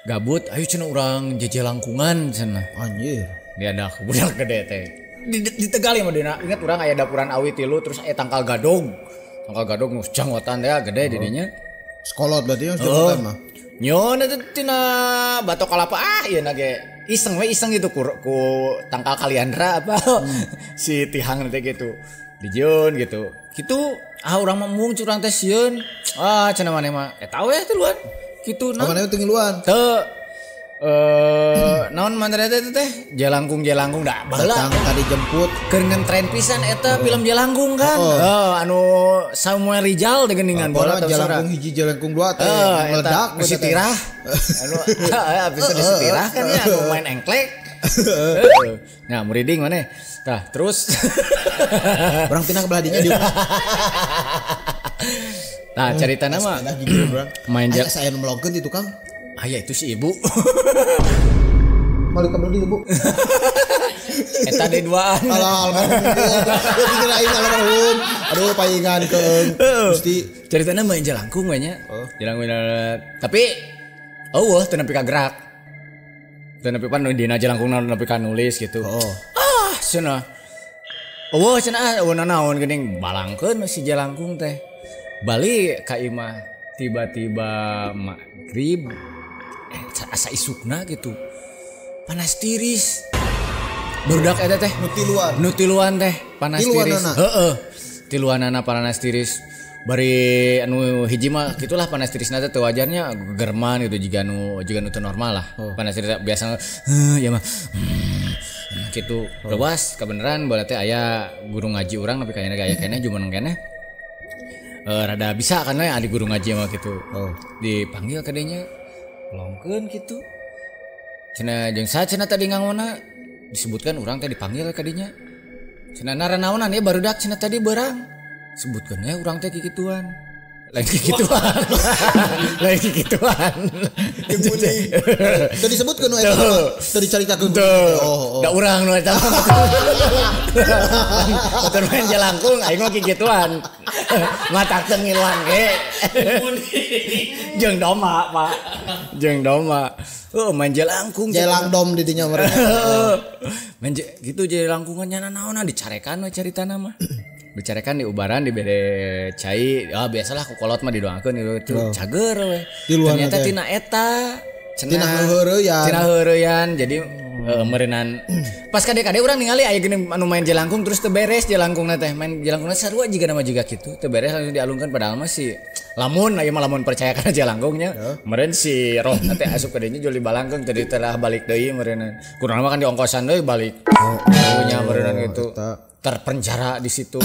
Gabut ayo cenah urang jejelangkungan cenah. Anjir. Dia ada budak gede teh. Di Tegal ya mah dina ingat urang aya dapuran awi tilu terus aya tangkal gadog. Tangkal gadog nu janggotan teh gede di dinya. Sekolot berarti yang janggotan mah. Nyon eta tina batok kalapa ah ieu na ge iseng we iseng gitu ku tangkal kaliandra apa si tihang teh gitu. Dijieun gitu. Gitu ah urang mah mung curang teh sieun. Ah cenah maneh mah eta we tiluan. Kitu nah. Maneh teu ngiluan. Teu naon maneh teh teh Jelangkung-jelangkung da baheula datang tadi jemput keur ngetren pisan eta film Jelangkung kan. Anu Samuel Rizal teh geuningan bola Jelangkung hiji Jelangkung dua teh meledak si Tirah. Anu bisa di Tirah kan ya anu main engklek. Nah muriding maneh. Tah terus urang pindah ke belah dinya dieu. Nah carita nama main saya nu melongkeun di tukang. Aya itu si ibu. Balik ke belah ibu. Eta deui duaan. Alah almarhum. Pikir aing almarhum. Aduh paingan keung. Gusti caritana main jelangkung we nya. Jelangkung tapi eueuh teu nepi ka gerak. Teu nepi pan dina jelangkung nepi ka nulis gitu. Ah cenah. Eueuh cenah eueuh nanaon geuning balangkeun si jelangkung teh. Balik ka imah tiba-tiba maghrib asa isukna gitu. Panas tiris. Barudak eta teh nu tiluan teh panas tiris. Heeh. Tiluanana panas tiris. Bari anu hiji mah gitulah panas tirisna teh teu wajarnya german gitu jiga nu teu normal lah. Panas tiris biasa ya mah gitu. Lewas kebeneran bae teh aya guru ngaji urang nepi ka aya keneh jumeneng keneh. Rada bisa karena ada guru ngaji mah gitu. Dipanggil kadenya longkeun gitu. Cenah jeung saha cenah tadi ngangona disebutkan urang teh dipanggil kadinya. Cenah naranaonan ya barudak cenah tadi beurang. Sebutkeun we urang teh kikituan. Lain kikituan. Lain kikituan. Teu disebutkeun nu eta teu dicaritakeun. Oh. Da urang nu eta. Motor main jelangkung aing mah kikituan. Matak teu ngiluan ge. Jeung domba, Pak. Jeung domba. Main jelangkung. Jelangdom di dinya mereka. Main gitu jelangkungan nya nanaonan dicarekan we caritana mah. Dicarekan di ubaran dibere cai. Ah biasalah ku kolot mah didoakeun gitu. Cager we. Ternyata tina eta tina heureyan. Tina heureyan. Jadi meureunan pas kade-kade urang ningali aya geuning anu main jelangkung terus teu beres jelangkungna teh. Main jelangkungna sarua jiga nama jiga kitu. Teu beres langsung dialungkeun padahal mah si lamun aya mah lamun percaya kana jelangkungnya. Meureun si roh teh asup ka dinya jual dibalangkeun tadi telah balik deui meureunnan. Kurang mah kan diongkosan deui balik. Nya meureunnan gitu. Terpenjara di situ.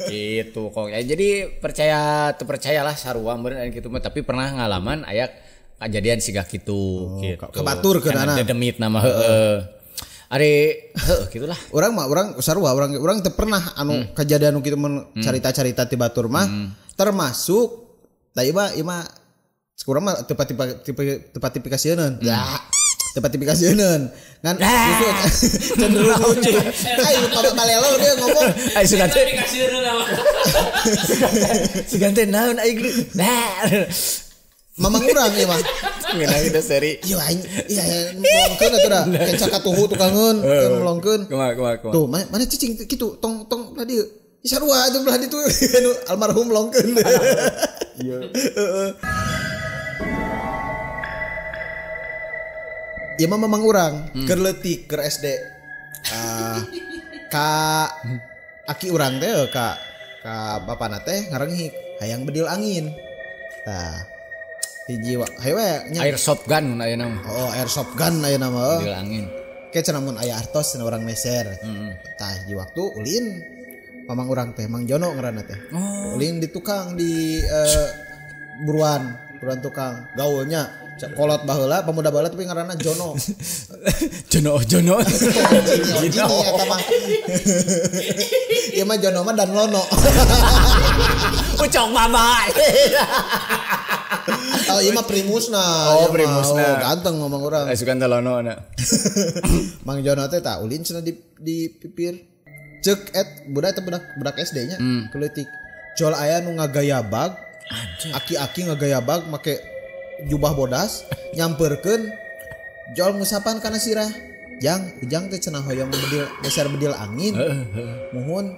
Gitu kok. Ya, jadi percaya teu percayalah sarua meureun kitu mah tapi pernah ngalaman aya kejadian siga kitu gitu. Kebatur ke dana. Dedemit nama heeh. Ari heuh gitulah. Urang mah urang sarua urang teu pernah anu kejadian nu kitu mun carita-carita ti batur mah termasuk da ieu mah kurang mah teu tipikasieun. Ya. Teu tipikasieun. Ngan justru cenderung lucu. Ayo pada balelo dia ngomong. Ayo sugan teh. Sugan teh naon aing. Nah. Mamang urang ieu mah. Ngeunah kita seri. Iya aing iya melongkeun atuh da. Kenca katuhu tukangeun melongkeun. Kumaha. Tuh mana cicing kitu tong tong tadi. Sarua atuh belah ditu anu almarhum longkeun. Iya. Ieu mah mamang urang keur leutik keur SD. Ka aki urang teh ka bapana teh ngarenghik hayang bedil angin. Tah hiji hayu we nya airsoft gun ayeuna mah. Oh, airsoft gun ayeuna mah. Bedil angin. Ke cenah mun aya artos cenah urang meser. Tah hiji waktu ulin mamang urang teh Mang Jono ngaranna teh. Oh. Ulin di tukang di buruan tukang gaulnya kolot baheula pemuda baheula tapi ngaranna Jono. Jono. Jono eta mah. Ieu mah Jono mah dan Lono. Ucok mama. Oh, ieu mah primusna. Oh, primusna. Oh, ganteng ngomong urang. Sukan teh Lono na. Mang Jono teh tah ulin cenah di pipir. Cek et budak teh budak SD nya keleutik. Jol aya nu ngagayabag. Aki-aki ngagayabag make jubah bodas nyamperkeun jol ngusapan kana sirah. Jang, ujang teh cenah hoyong bedil geser bedil angin. Muhun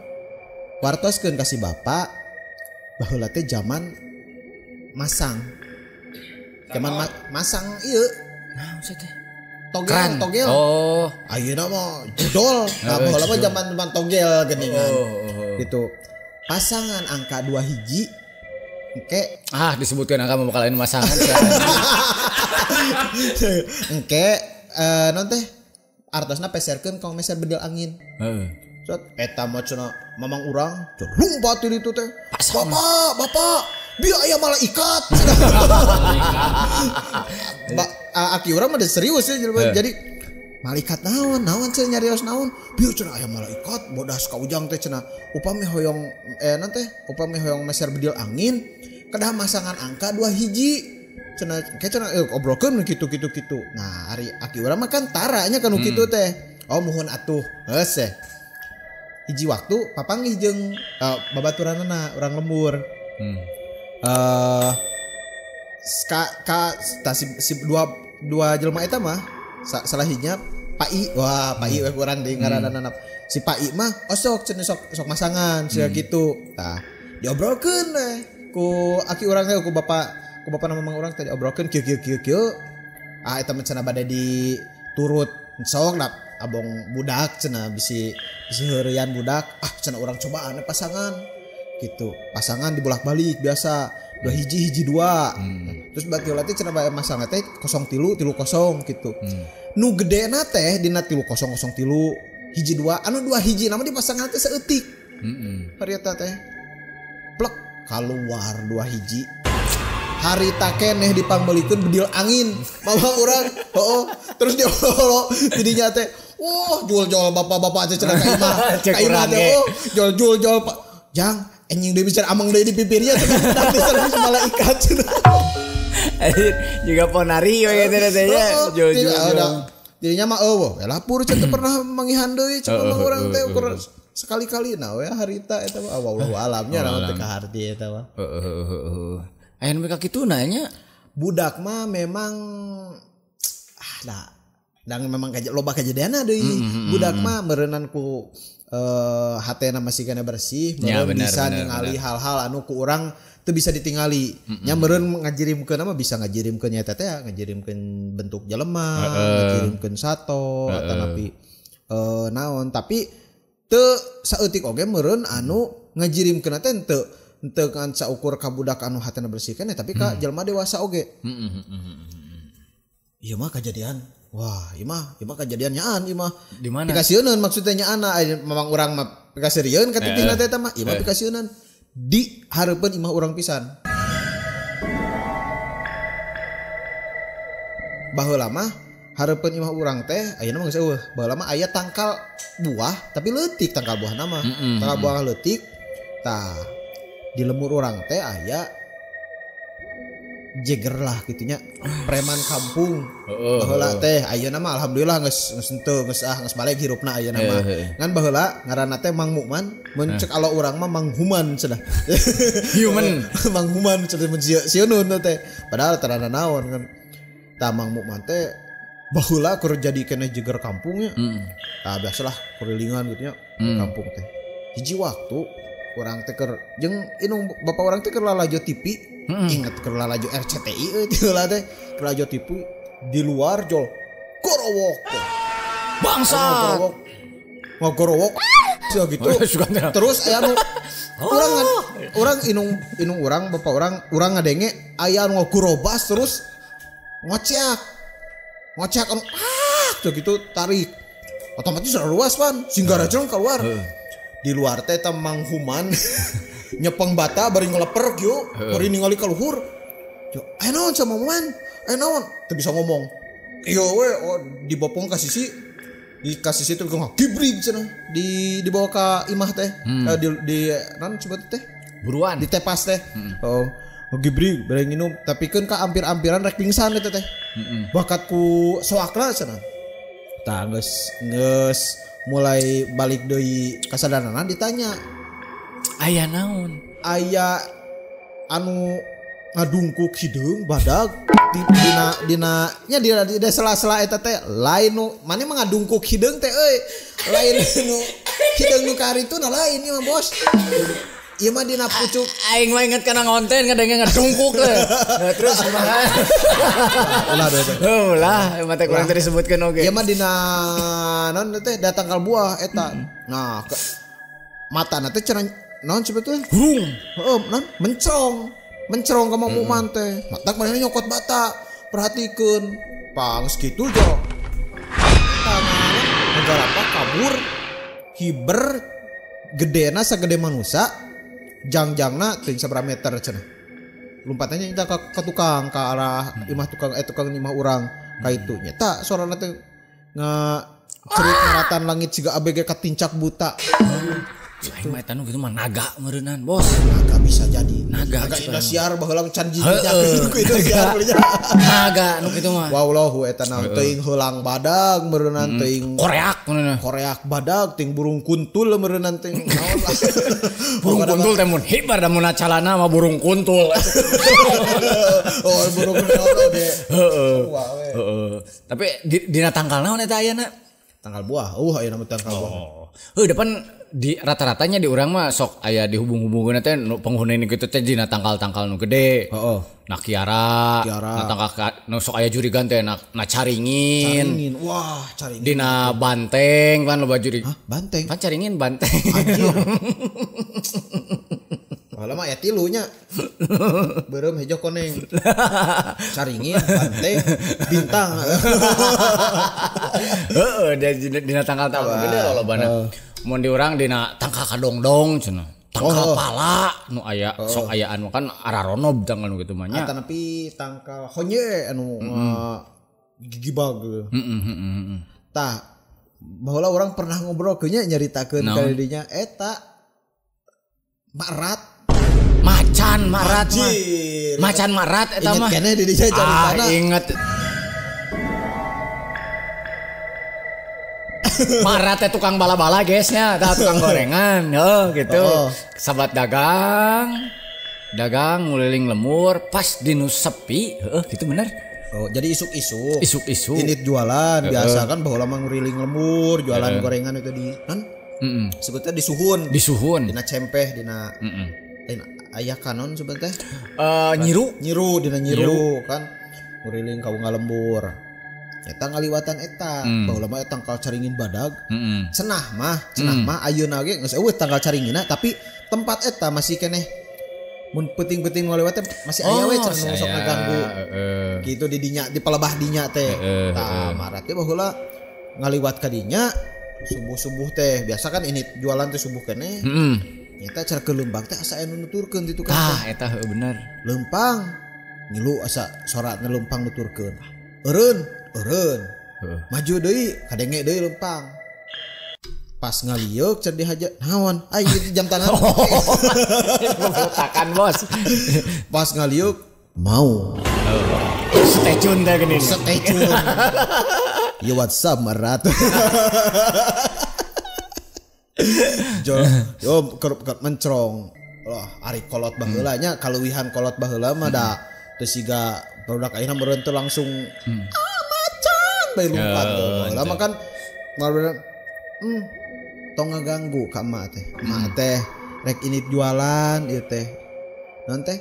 wartoskeun ka si bapak baheula teh jaman masang. Jaman masang ieu. Naon sih teh? Togel. Oh, ayeuna mah judol. Nah, baheula mah jaman togel geuningan. Gitu. Pasangan angka 2 hiji engke disebutkan angka mau bakal lain pasangan. Engke non teh artosna peserkeun kong meser bedil angin. Heeh. Sot eta mah cenah mamang urang lumpat di ditu teh. Bapak, bieu aya malaikat. Aki urang mah serius ya jadi malaikat naon cenah nyarios naon bieu cenah aya malaikat bodas ka ujang teh cenah upami hoyong non teh upami hoyong meser bedil angin kedah masangan angka 2 hiji cenah ke cenah obrolkeun kitu. Nah ari aki urang mah kan taranya kan kitu teh. Oh muhun atuh geus teh. Hiji waktu papanggih jeung babaturanna urang lembur. Ka si dua jelema eta mah salah hijnya Pak I. Wah, Pak I we kurang deui ngaranna. Si Pak I mah osok cenah sok masangan sia kitu. Tah, diobrolkeun we ku aki urang teh ku bapak nama mang urang teh diobrolkeun kieu. Ah eta mah cenah bade diturut sok lah abong budak cenah bisi heureuyan budak. Ah cenah urang cobaan pasangan gitu. Pasangan dibolak-balik biasa 2 hiji hiji 2. Terus berarti teh cenah bae masang teh 0 3 3 0 gitu. Nu gedena teh dina 3 0 0 3 hiji 2 anu 2 hiji nama di pasangan teh saeutik. Harita teh plek kaluar 2 hiji. Harita keneh dipangbeulikeun bedil angin. Mamang urang heuh terus diolo tidinya teh wah jual-jual bapak-bapak teh cenah ka imah. Ka imah teh oh jual-jual Pak. Jang anjing deui bicara amang deui di pipirnya cenah di servis malaikat cenah. Juga ponari we gitu teh nya jual-jual. Jadinya mah eueuh lapur cenah teu pernah mangihan deui cenah mah urang teh ukur sekali-kali nah we harita eta mah wallahu alamnya naon teh kaharti eta mah. Heeh. Aya nu ka kitu nanya budak mah memang da memang loba kajadianna deui. Budak mah meureunan ku hatena masih kena bersih, meureun bisa ningali hal-hal anu ku urang teu bisa ditingali. Nya meureun ngajirimkeun mah bisa ngajirimkeun nya teh ngajirimkeun bentuk jelema, ngajirimkeun sato atanapi naon, tapi teu saeutik oge meureun anu ngajirimkeun teh teu ngan saukur ka budak anu hatena bersih keneh tapi ka jelema dewasa oge. Ieu mah kajadian. Wah, ieu mah kajadian nyaan ieu mah. Di mana? Pikasieuneun maksudnya nyaana mamang urang mah pikasirieun ka titihna teh eta mah. Ieu mah pikasieuneun di hareupeun imah urang pisan. Baheula mah hareupeun imah urang teh ayeuna mah geus eueuh. Baheula mah aya tangkal buah tapi leutik tangkal buahna mah. Tangkal buah leutik. Tah di lemur urang teh aya jeger lah gitunya preman kampung. Baheula teh ayeuna mah alhamdulillah geus henteu geus geus balik hirupna ayeuna mah. Ngan baheula ngaranna teh Mang Mukman, mun cek alo urang mah Mang Human cenah. Human. Mang Human cenah mun sieun teh. Padahal teu ada naon kan. Tah Mang Mukman teh baheula keur jadi keneh jeger kampungnya. Tah biasalah kurilingan gitu nya di kampung teh. Hiji waktu Urang teh keur jeung indung bapak urang teh keur lalajo TV, inget keur lalajo RCTI euy teh heula teh, keur lalajo TV di luar jol gorowok teh. Bangsa. Ngagorowok sia gitu. Terus aya nu urang indung urang bapak urang ngadenge aya nu ngagorobas terus ngoceak. Ngoceak anu ah gitu tarik. Otomatis luas pan, singgarajeng keluar. Di luar teh eta Mang Human nyepeng bata bari ngeleper kieu, bari ningali ka luhur. Yo, aya naon sama Human? Aya naon? Teu bisa ngomong. Ieu we dibopong ka sisi, di ka sisi teh ngagibrig cenah, di dibawa ka imah teh. Di naon sebut teh? Buruan. Di tepas teh. Oh, ngagibrig bari nginum, tapi keun ka ampir-ampiran rek pingsan eta teh. Bakat ku soakna cenah. Tah geus mulai balik deui kasadaranana ditanya aya naon aya anu ngadungkuk hideung badag di dina nya di sela-sela eta teh lain nu mane mah ngadungkuk hideung teh euy lain nu hideung nu karitu na lain ieu mah bos ieu mah dina pucuk aing mah inget kana ngonten ngadenge ngadungkuk teh. Nah, terus kumaha ulah deh teh ulah mah teh kurang tadi disebutkeun oge ieu mah dina naon teh datang kal buah eta nah matana teh cenah naon sebetulnya hurung heueuh naon mencrong ka Mang teh matak manehna nyokot bata perhatikeun pang sakitu jo tangan ngarapa kabur hiber gedena sagede manusa jangjangna teuing sabaraha meter cenah lompatannya nyata ka tukang ka arah imah tukang tukang imah urang ka itu nyata sorana teh ngacerit ngaratan langit siga ABG katincak buta. Aing mah eta nu kitu mah naga meureunnan bos. Naga bisa jadi. Naga Indosiar baheula can jijinya ku Indosiar belinya. Naga nu kitu mah. Wallahu eta naon teuing heulang badag meureunnan teuing koreak meureunna. Koreak badag teuing burung kuntul meureunnan teuing naon lah. Burung kuntul teh mun hibar da mun calana mah burung kuntul. Oh burung kuntul oge. Heeh. Heeh. Tapi dina tangkal naon eta ayana? Tangkal buah. Aya nama tangkal buah. Heuh depan di rata-ratanya di urang mah sok aya dihubung-hubungkeun teh penghuni kitu teh dina tangkal-tangkal nu gede. Heeh. Na Kiara, na tangkal nu sok aya jurigan teh na caringin. Caringin. Wah, caringin. Dina banteng kan loba jurig. Hah, banteng? Kan caringin banteng. Anjir. Baheula mah aya tilu nya. Beureum hejo koneng. Caringin, banteng, bintang. Heeh, dina tangkal-tangkal gede lolobana. Mun di urang dina tangkal kadongdong cenah. Tangkal pala nu aya sok ayaan kan araronob tangkal nu kitu mah nya. Atanapi tangkal honye anu gigibag. Tah baheula urang pernah ngobrol ke nya nyaritakeun ka dinya eta marat macan marat mah. Macan marat eta mah. Inget keneh di dinya caritana. Ah inget. Marat teh tukang bala-bala guysnya, tah tukang gorengan, oh gitu. Sahabat dagang, dagang nguliling lemur, pas di nu sepi, heeh gitu bener. Oh, jadi isuk-isuk. Isuk-isuk. Ini jualan biasa kan baheula mah nguriling lemur, jualan gorengan itu di kan? Sebutnya di Suhun. Di Suhun. Dina cempeh, dina dina aya kanon sebutnya. Nyiru, nyiru dina nyiru kan. Nguriling ka unga lembur. Eta ngaliwatan eta baheula mah tangkal caringin badag. Cenah mah ayeuna ge geus eueuh tangkal caringinna tapi tempat eta masih keneh mun peuting-peuting ngaliwat teh masih aya we cenah sok ngaganggu. Gitu di dinya di palebah dinya teh. Tah marat teh baheula ngaliwat ka dinya subuh-subuh teh biasa kan ini jualan teh subuh keneh. Nyata cara ke leumpang teh asa anu nuturkeun di tukang teh. Tah eta heuh bener. Leumpang ngilu asa soratna leumpang nuturkeun. Eureun eureun. Maju deui kadenge deui leumpang. Pas ngalieuk cer dihaja naon? Ai jam tangan. Botakan bos. Pas ngaliuk mau. Stay tune teh geuning. Stay tune. Yo what's up marat. Jo yo mencrong. Wah, ari kolot baheula nya kaluwihan kolot baheula mah da teu siga produk ayeuna meureun teu langsung macan bae lumpat. Baheula mah kan tong ngaganggu ka emak teh. Emak teh Rek ini jualan ieu teh. Naon teh?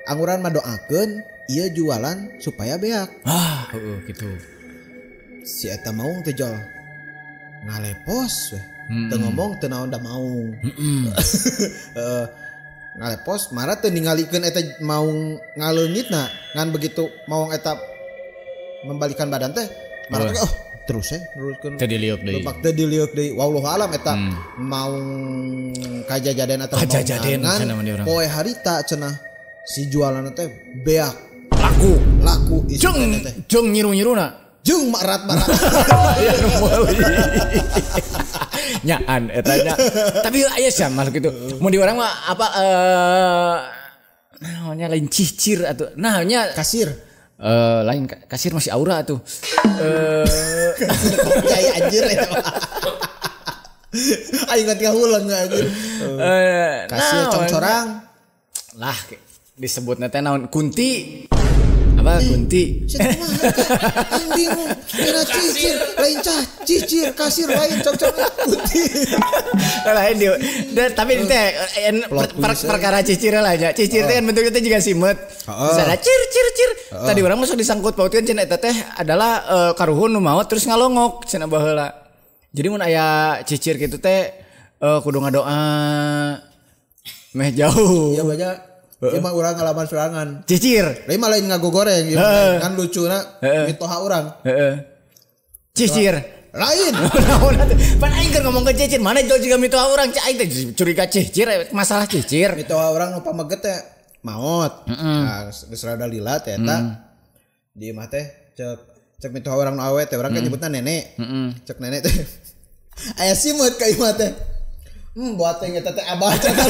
Anguran mah doakeun ieu jualan supaya beak. Ah, heeh gitu. Si eta maung teh jol. Ngalepos weh. Teu ngomong teu naon da maung. Heeh. Ngalepos marah teu ningalikeun eta maung ngaleungitna ngan begitu maung eta membalikan badan teh marah teh oh terus ya teruskeun teu diliuk deui. Lupak teu diliuk deui. Wallahu alam eta maung kajajaden atau kajajaden maung poe harita cenah si jualan teh beak laku laku jeung jeung nyiru-nyiruna jeung marat-marat. Ya nu meuli. Nyaan eta nya. Tapi aya sia makhluk itu. Mun di urang mah apa naonnya lain cicir atuh. Nah nya kasir. Lain kasir masih aura tuh. Kayak anjir eta. Aing nggak ulang anjir. Kasir congcorang. Lah disebutna teh naon kunti. Apa kunti? Aing bingung. Kira cicir, lain cah, cicir, kasir lain congcorang kunti. Lain dia. Tapi teh perkara cicir lah nya. Cicir teh kan bentuknya teh juga simet. Misalnya cir cir cir. Tadi orang masuk disangkut pautkeun cenah eta teh adalah karuhun nu maot terus ngalongok cenah baheula. Jadi mun aya cicir kitu teh kudu ngadoa meh jauh. Iya banyak. Emang urang ngalaman serangan. Cicir. Lain mah lain ngagogoreng, kan lucuna mitoha urang. Cicir. Lain. Pan aing keur ngomong ke cicir, mana jauh juga mitoha urang, cai teh curiga cicir, masalah cicir. Mitoha urang nu pameget teh maot. Nah, geus rada lila teh eta. Di imah teh cek mitoha urang nu awe teh urang kan nyebutna nenek. Cek nenek teh. Aya simut ka imah teh. Buat teh eta teh abah cenah.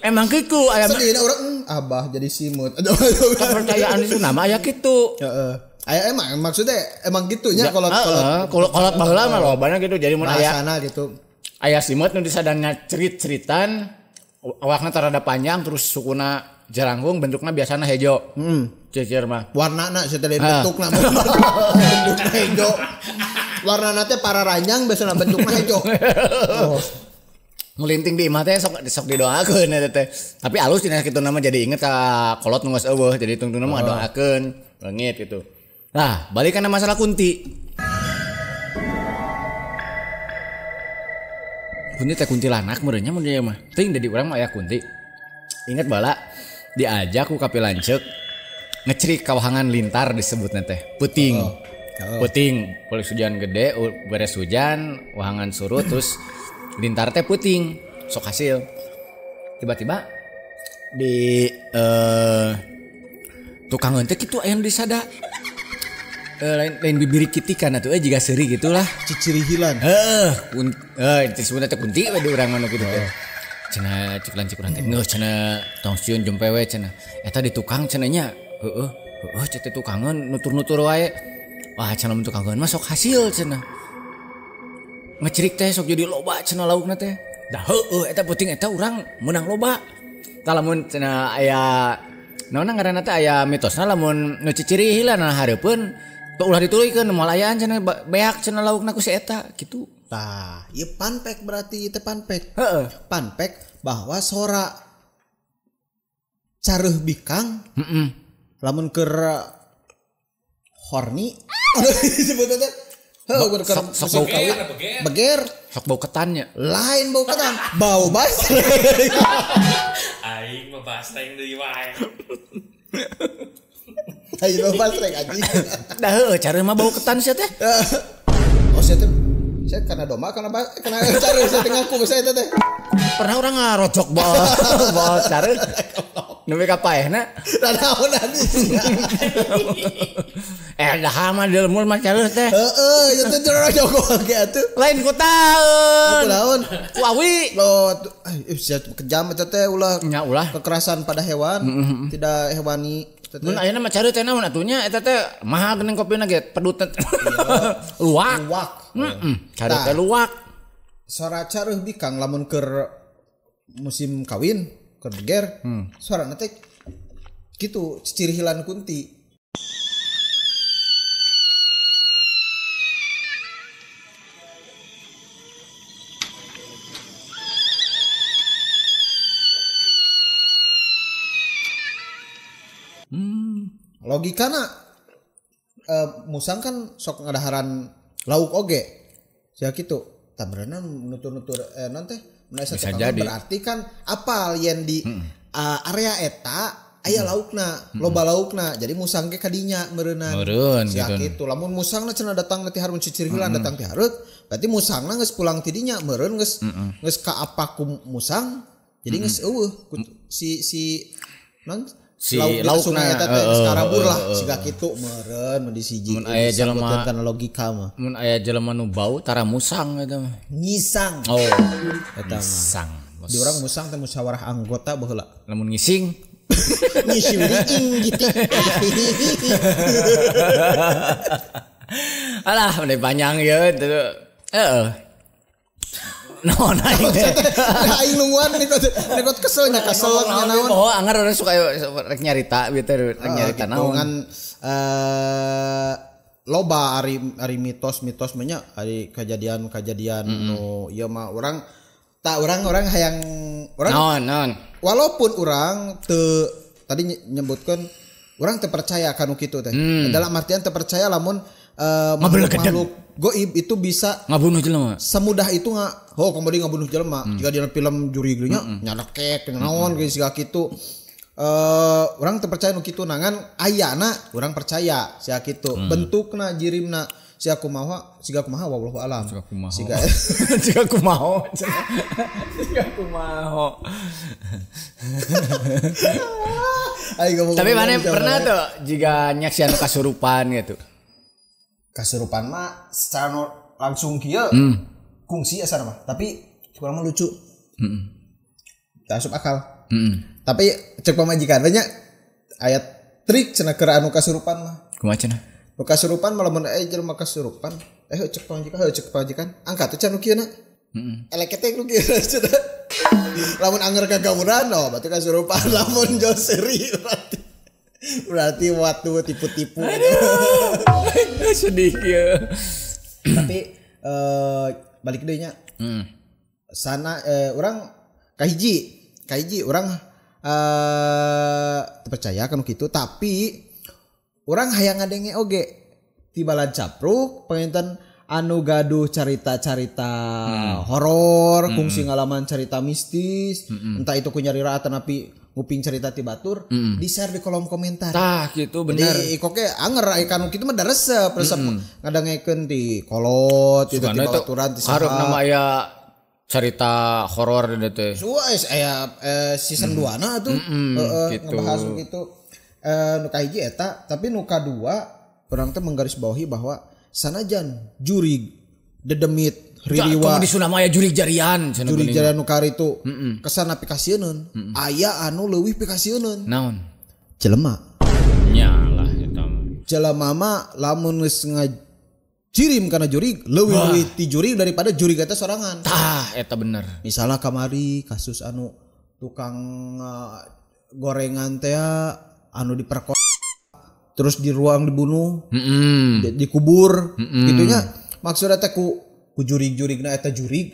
Emang kitu aya sedihna urang abah jadi simut. Kepercayaan itu nama aya kitu. Heeh. Aya emang maksudnya emang gitunya kalau kalau kolot baheula mah lobana gitu jadi mun aya bahasana gitu. Aya simut nu disadana cerit-ceritan awakna tarada panjang terus sukuna jaranggung bentukna biasana hejo. Cicir mah. Warnana setelah bentukna bentukna hejo. Warnana teh pararanjang biasana bentukna hejo. Oh. Melinting di imah teh sok didoakeun eta teh. Tapi alus dina kitu nama jadi inget ka kolot nu geus eueuh jadi tungtungna mah ngadoakeun leungit gitu. Nah, balik kana masalah kunti. Kunti teh kuntilanak meureun nya mun ieu mah. Teuing da di urang mah aya kunti. Ingat bala diajak ku kapi lanceuk ngecerik kawahangan lintar disebutna teh. Peuting. Peuting, polis hujan gede, beres hujan, wahangan surut terus lintar teh puting sok hasil tiba-tiba di tukang teh kitu aya nu disada lain bibiri kitikan atuh jiga seuri gitulah ciciri hilan heeh disebutna teh kunti we di urang mah kitu teh cenah cek lanceuk urang teh ngeuh cenah tong sieun jempe we cenah eta di tukang cenah nya heeh heeh cek teh tukangeun nutur-nutur wae wah cenah mun tukangeun mah sok hasil cenah ngecerik teh sok jadi loba cenah laukna teh. Dah heueuh eta penting eta urang meunang loba. Tah lamun cenah aya naonna ngaranna teh aya mitosna lamun nu ciciri heula hareupeun teu ulah dituluykeun moal ayaan cenah beak cenah laukna ku si eta kitu. Tah, ieu panpek berarti teh panpek. Heeh. Panpek bahwa sora careuh bikang heeh. Lamun keur horny disebutna teh heuh sok bau kawin beger sok bau ketannya lain bau ketan bau basreng aing mah basreng deui wae aing mah basreng anjing dah heuh careuh mah bau ketan sia teh oh sia teh sia kana domba kana kana careuh sia teh ngaku saya teh pernah urang ngarocok bau careuh nepi ka paehna da naon anjing dah mah delmul mah careuh teh heeh ieu teh joko ge atuh lain ku taun ku naon ku awi lo sia kejam eta teh ulah nya ulah kekerasan pada hewan tidak hewani mun ayeuna mah careuh teh naon atunya eta teh mahal geuning kopina ge pedut luwak luwak heeh careuh teh luwak sora careuh bikang lamun keur musim kawin keur beger suarana teh kitu ciciri hilan kunti. Logikana musang kan sok ngadaharan lauk oge. Sia kitu. Tah beureunan nutur-nutur non teh bisa jadi. Berarti kan apal yen di area eta aya laukna, loba laukna. Jadi musang ge kadinya meureunnan. Meureun gitu. Kitu. Lamun musangna cenah datang ti harun cicir heula datang ti hareut, berarti musangna geus pulang ti dinya meureun geus geus ka apa ku musang. Jadi geus eueuh si non si laukna eta teh geus karabur lah siga kitu meureun mun disiji. Mun aya jelema kana logika mah. Mun aya jelema nu bau tara musang eta mah. Ngisang. Oh, eta mah. Di urang musang teh musyawarah anggota baheula. Lamun ngising ngising gitu. Alah, udah panjang ya. Heeh. Naon aing teh. Aing nungguan nikot kesel nya kesel nya naon. Oh, anger urang suka rek nyarita gitu, rek nyarita naon. Ngan loba ari mitos-mitos mah nya ari kejadian-kejadian nu ieu mah urang tak orang hayang orang naon. Walaupun orang te tadi nyebutkan orang teu percaya kanu kitu teh. Dalam artian teu percaya lamun makhluk goib itu bisa ngabunuh jelema. Semudah itu nggak oh kembali ngabunuh jelema. Jika di film juri nya nyadekek naon geus siga kitu. Orang teu percaya nu kitu nangan ayana orang percaya sia kitu. Bentukna jirimna sia kumaha siga kumaha wallahu alam. Siga siga kumaha. Siga kumaha. Tapi mana pernah tuh jika nyaksian kasurupan gitu. Kasurupan mah secara langsung kieu kungsi asana mah, tapi kurang mah lucu. Tak asup akal. Tapi cek pamajikan banyak ayat trik cenah keur anu kasurupan mah. Kumaha cenah? Nu kasurupan malah mun jelema kasurupan, cek pamajikan, angkat teh nu kieu na. Elek teh nu kieu cenah. Lamun anger kagawuran oh berarti kasurupan, lamun joseri berarti waktu tipu-tipu. Sedih kieu. Tapi balik deui nya. Sana urang kahiji urang percaya kan kitu tapi urang hayang ngadenge oge tibalan capruk penginten anu gaduh carita-carita horor kungsi ngalaman carita mistis entah itu ku nyarira atanapi nguping carita ti batur di-share di kolom komentar. Tah gitu bener. Jadi koke anger aya kanu kitu mah da resep ngadangekeun ti kolot itu ti baturan ti saha. Hareup nama aya cerita horor teh. Suah aya season 2 na atuh. Heeh gitu. Ngebahas gitu. Nu kahiji eta tapi nu kadua urang teh menggarisbawahi bahwa sanajan jurig dedemit ririwa di Sunda mah aya jurig jarian jurig jarian nu karitu kesan pikasieun aya anu leuwih pikasieun naon jelema nya lah eta mah jelema mah lamun geus ngajirim kana jurig leuwih ti jurig daripada jurig eta sorangan tah eta bener misalnya kamari kasus anu tukang gorengan teh anu diperkosa terus di ruang dibunuh dikubur gitunya maksudnya teh ku jurig-jurigna eta jurig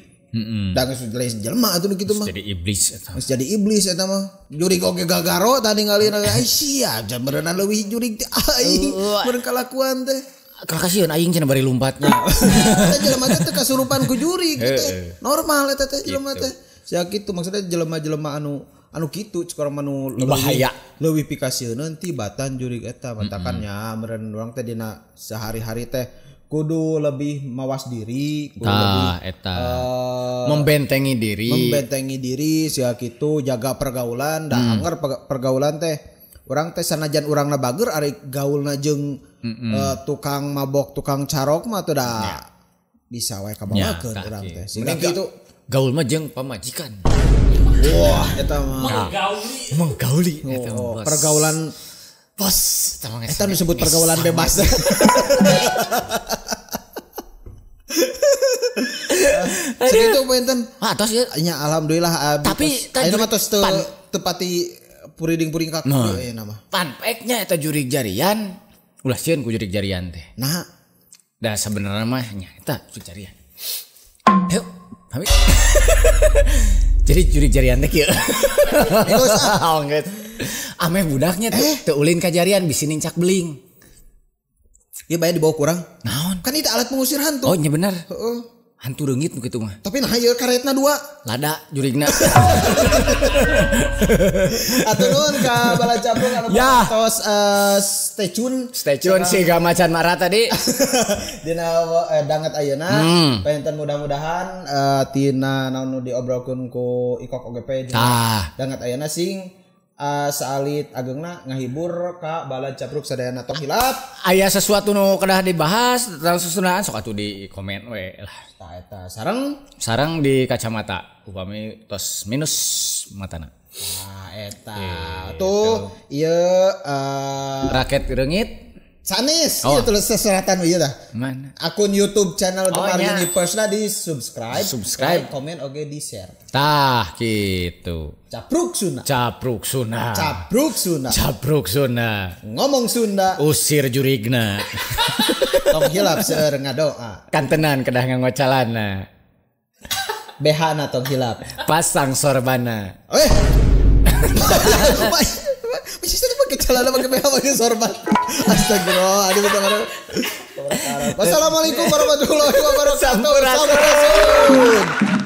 da geus lain jelema atuh kitu mah jadi iblis eta geus jadi iblis eta mah jurig oge gagaro tadi ngalieun ai sia berenang leuwih jurig teh aing meureun kalakuan teh kasieun aing cenah bari lumpatnya eta jelema teh teu kasurupan ku jurig teh normal eta teh jelema teh sia kitu maksudnya jelema-jelema anu kitu cek urang manu bahaya leuwih pikasieun tibatan jurig eta matakan nya meureun urang teh dina sehari-hari teh kudu lebih mawas diri kudu lebih eta membentengi diri sia kitu jaga pergaulan da anger pergaulan teh urang teh sanajan urangna bager ari gaulna jeung tukang mabok tukang carok mah teh da bisa wae kabawakeun urang teh sehingga kitu gaul mah jeung pamajikan. Wah, eta mah menggauli eta mah pergaulan bos eta disebut pergaulan bebas. Segitu punten. Ah, tos ya. Nya alhamdulillah tapi ayeuna mah tos teu tepati puriding-puring kaku ayeuna mah. Panpeknya eta jurig jarian ulah sieun ku jurig jarian teh. Nah, da sebenarnya mah nya eta jurig jarian. Ayo, pamit. Jadi jurig jarian teh kieu. Geus ah. Geus. Ameh budaknya teu ulin kajarian bisi nincak beling. Ieu bae dibawa kurang. Naon? Kan itu alat pengusir hantu. Oh nya bener. Heeh. Hantu reungit nu kitu mah. Tapi nah ieu karetna dua. Lada jurigna. Atur nuhun ka bala capruk anu Ya. tos stay tune. Stay tune siga macan marah tadi. Dina danget ayeuna panginten mudah-mudahan tina naon nu diobrolkeun ku Ikok OGP dina danget ayeuna sing saalit ageungna ngahibur ka bala capruk sadayana tong hilap. Aya sesuatu nu kedah dibahas tentang susundaan sok atuh di komen we lah. Tah eta sareng di kacamata upami tos minus matana. Nah eta tuh ieu raket reungit sanes ieu tulis seseratan ieu dah. Mana? Akun YouTube channel Gemar nya. Universe lah di subscribe, Subscribe. like, komen oge di share. Tah gitu. Capruk Sunda. Capruk Sunda. Capruk Sunda. Capruk Sunda. Ngomong Sunda. Usir jurigna. Tong hilap seueur ngadoa. Kantenan kedah nganggo calana. BH na tong hilap. Pasang sorbana. Bisa tuh pakai celana pakai BH pakai sorban. Astagfirullah. Aduh betul. Wassalamualaikum warahmatullahi wabarakatuh. Sampurasun. Sampurasun.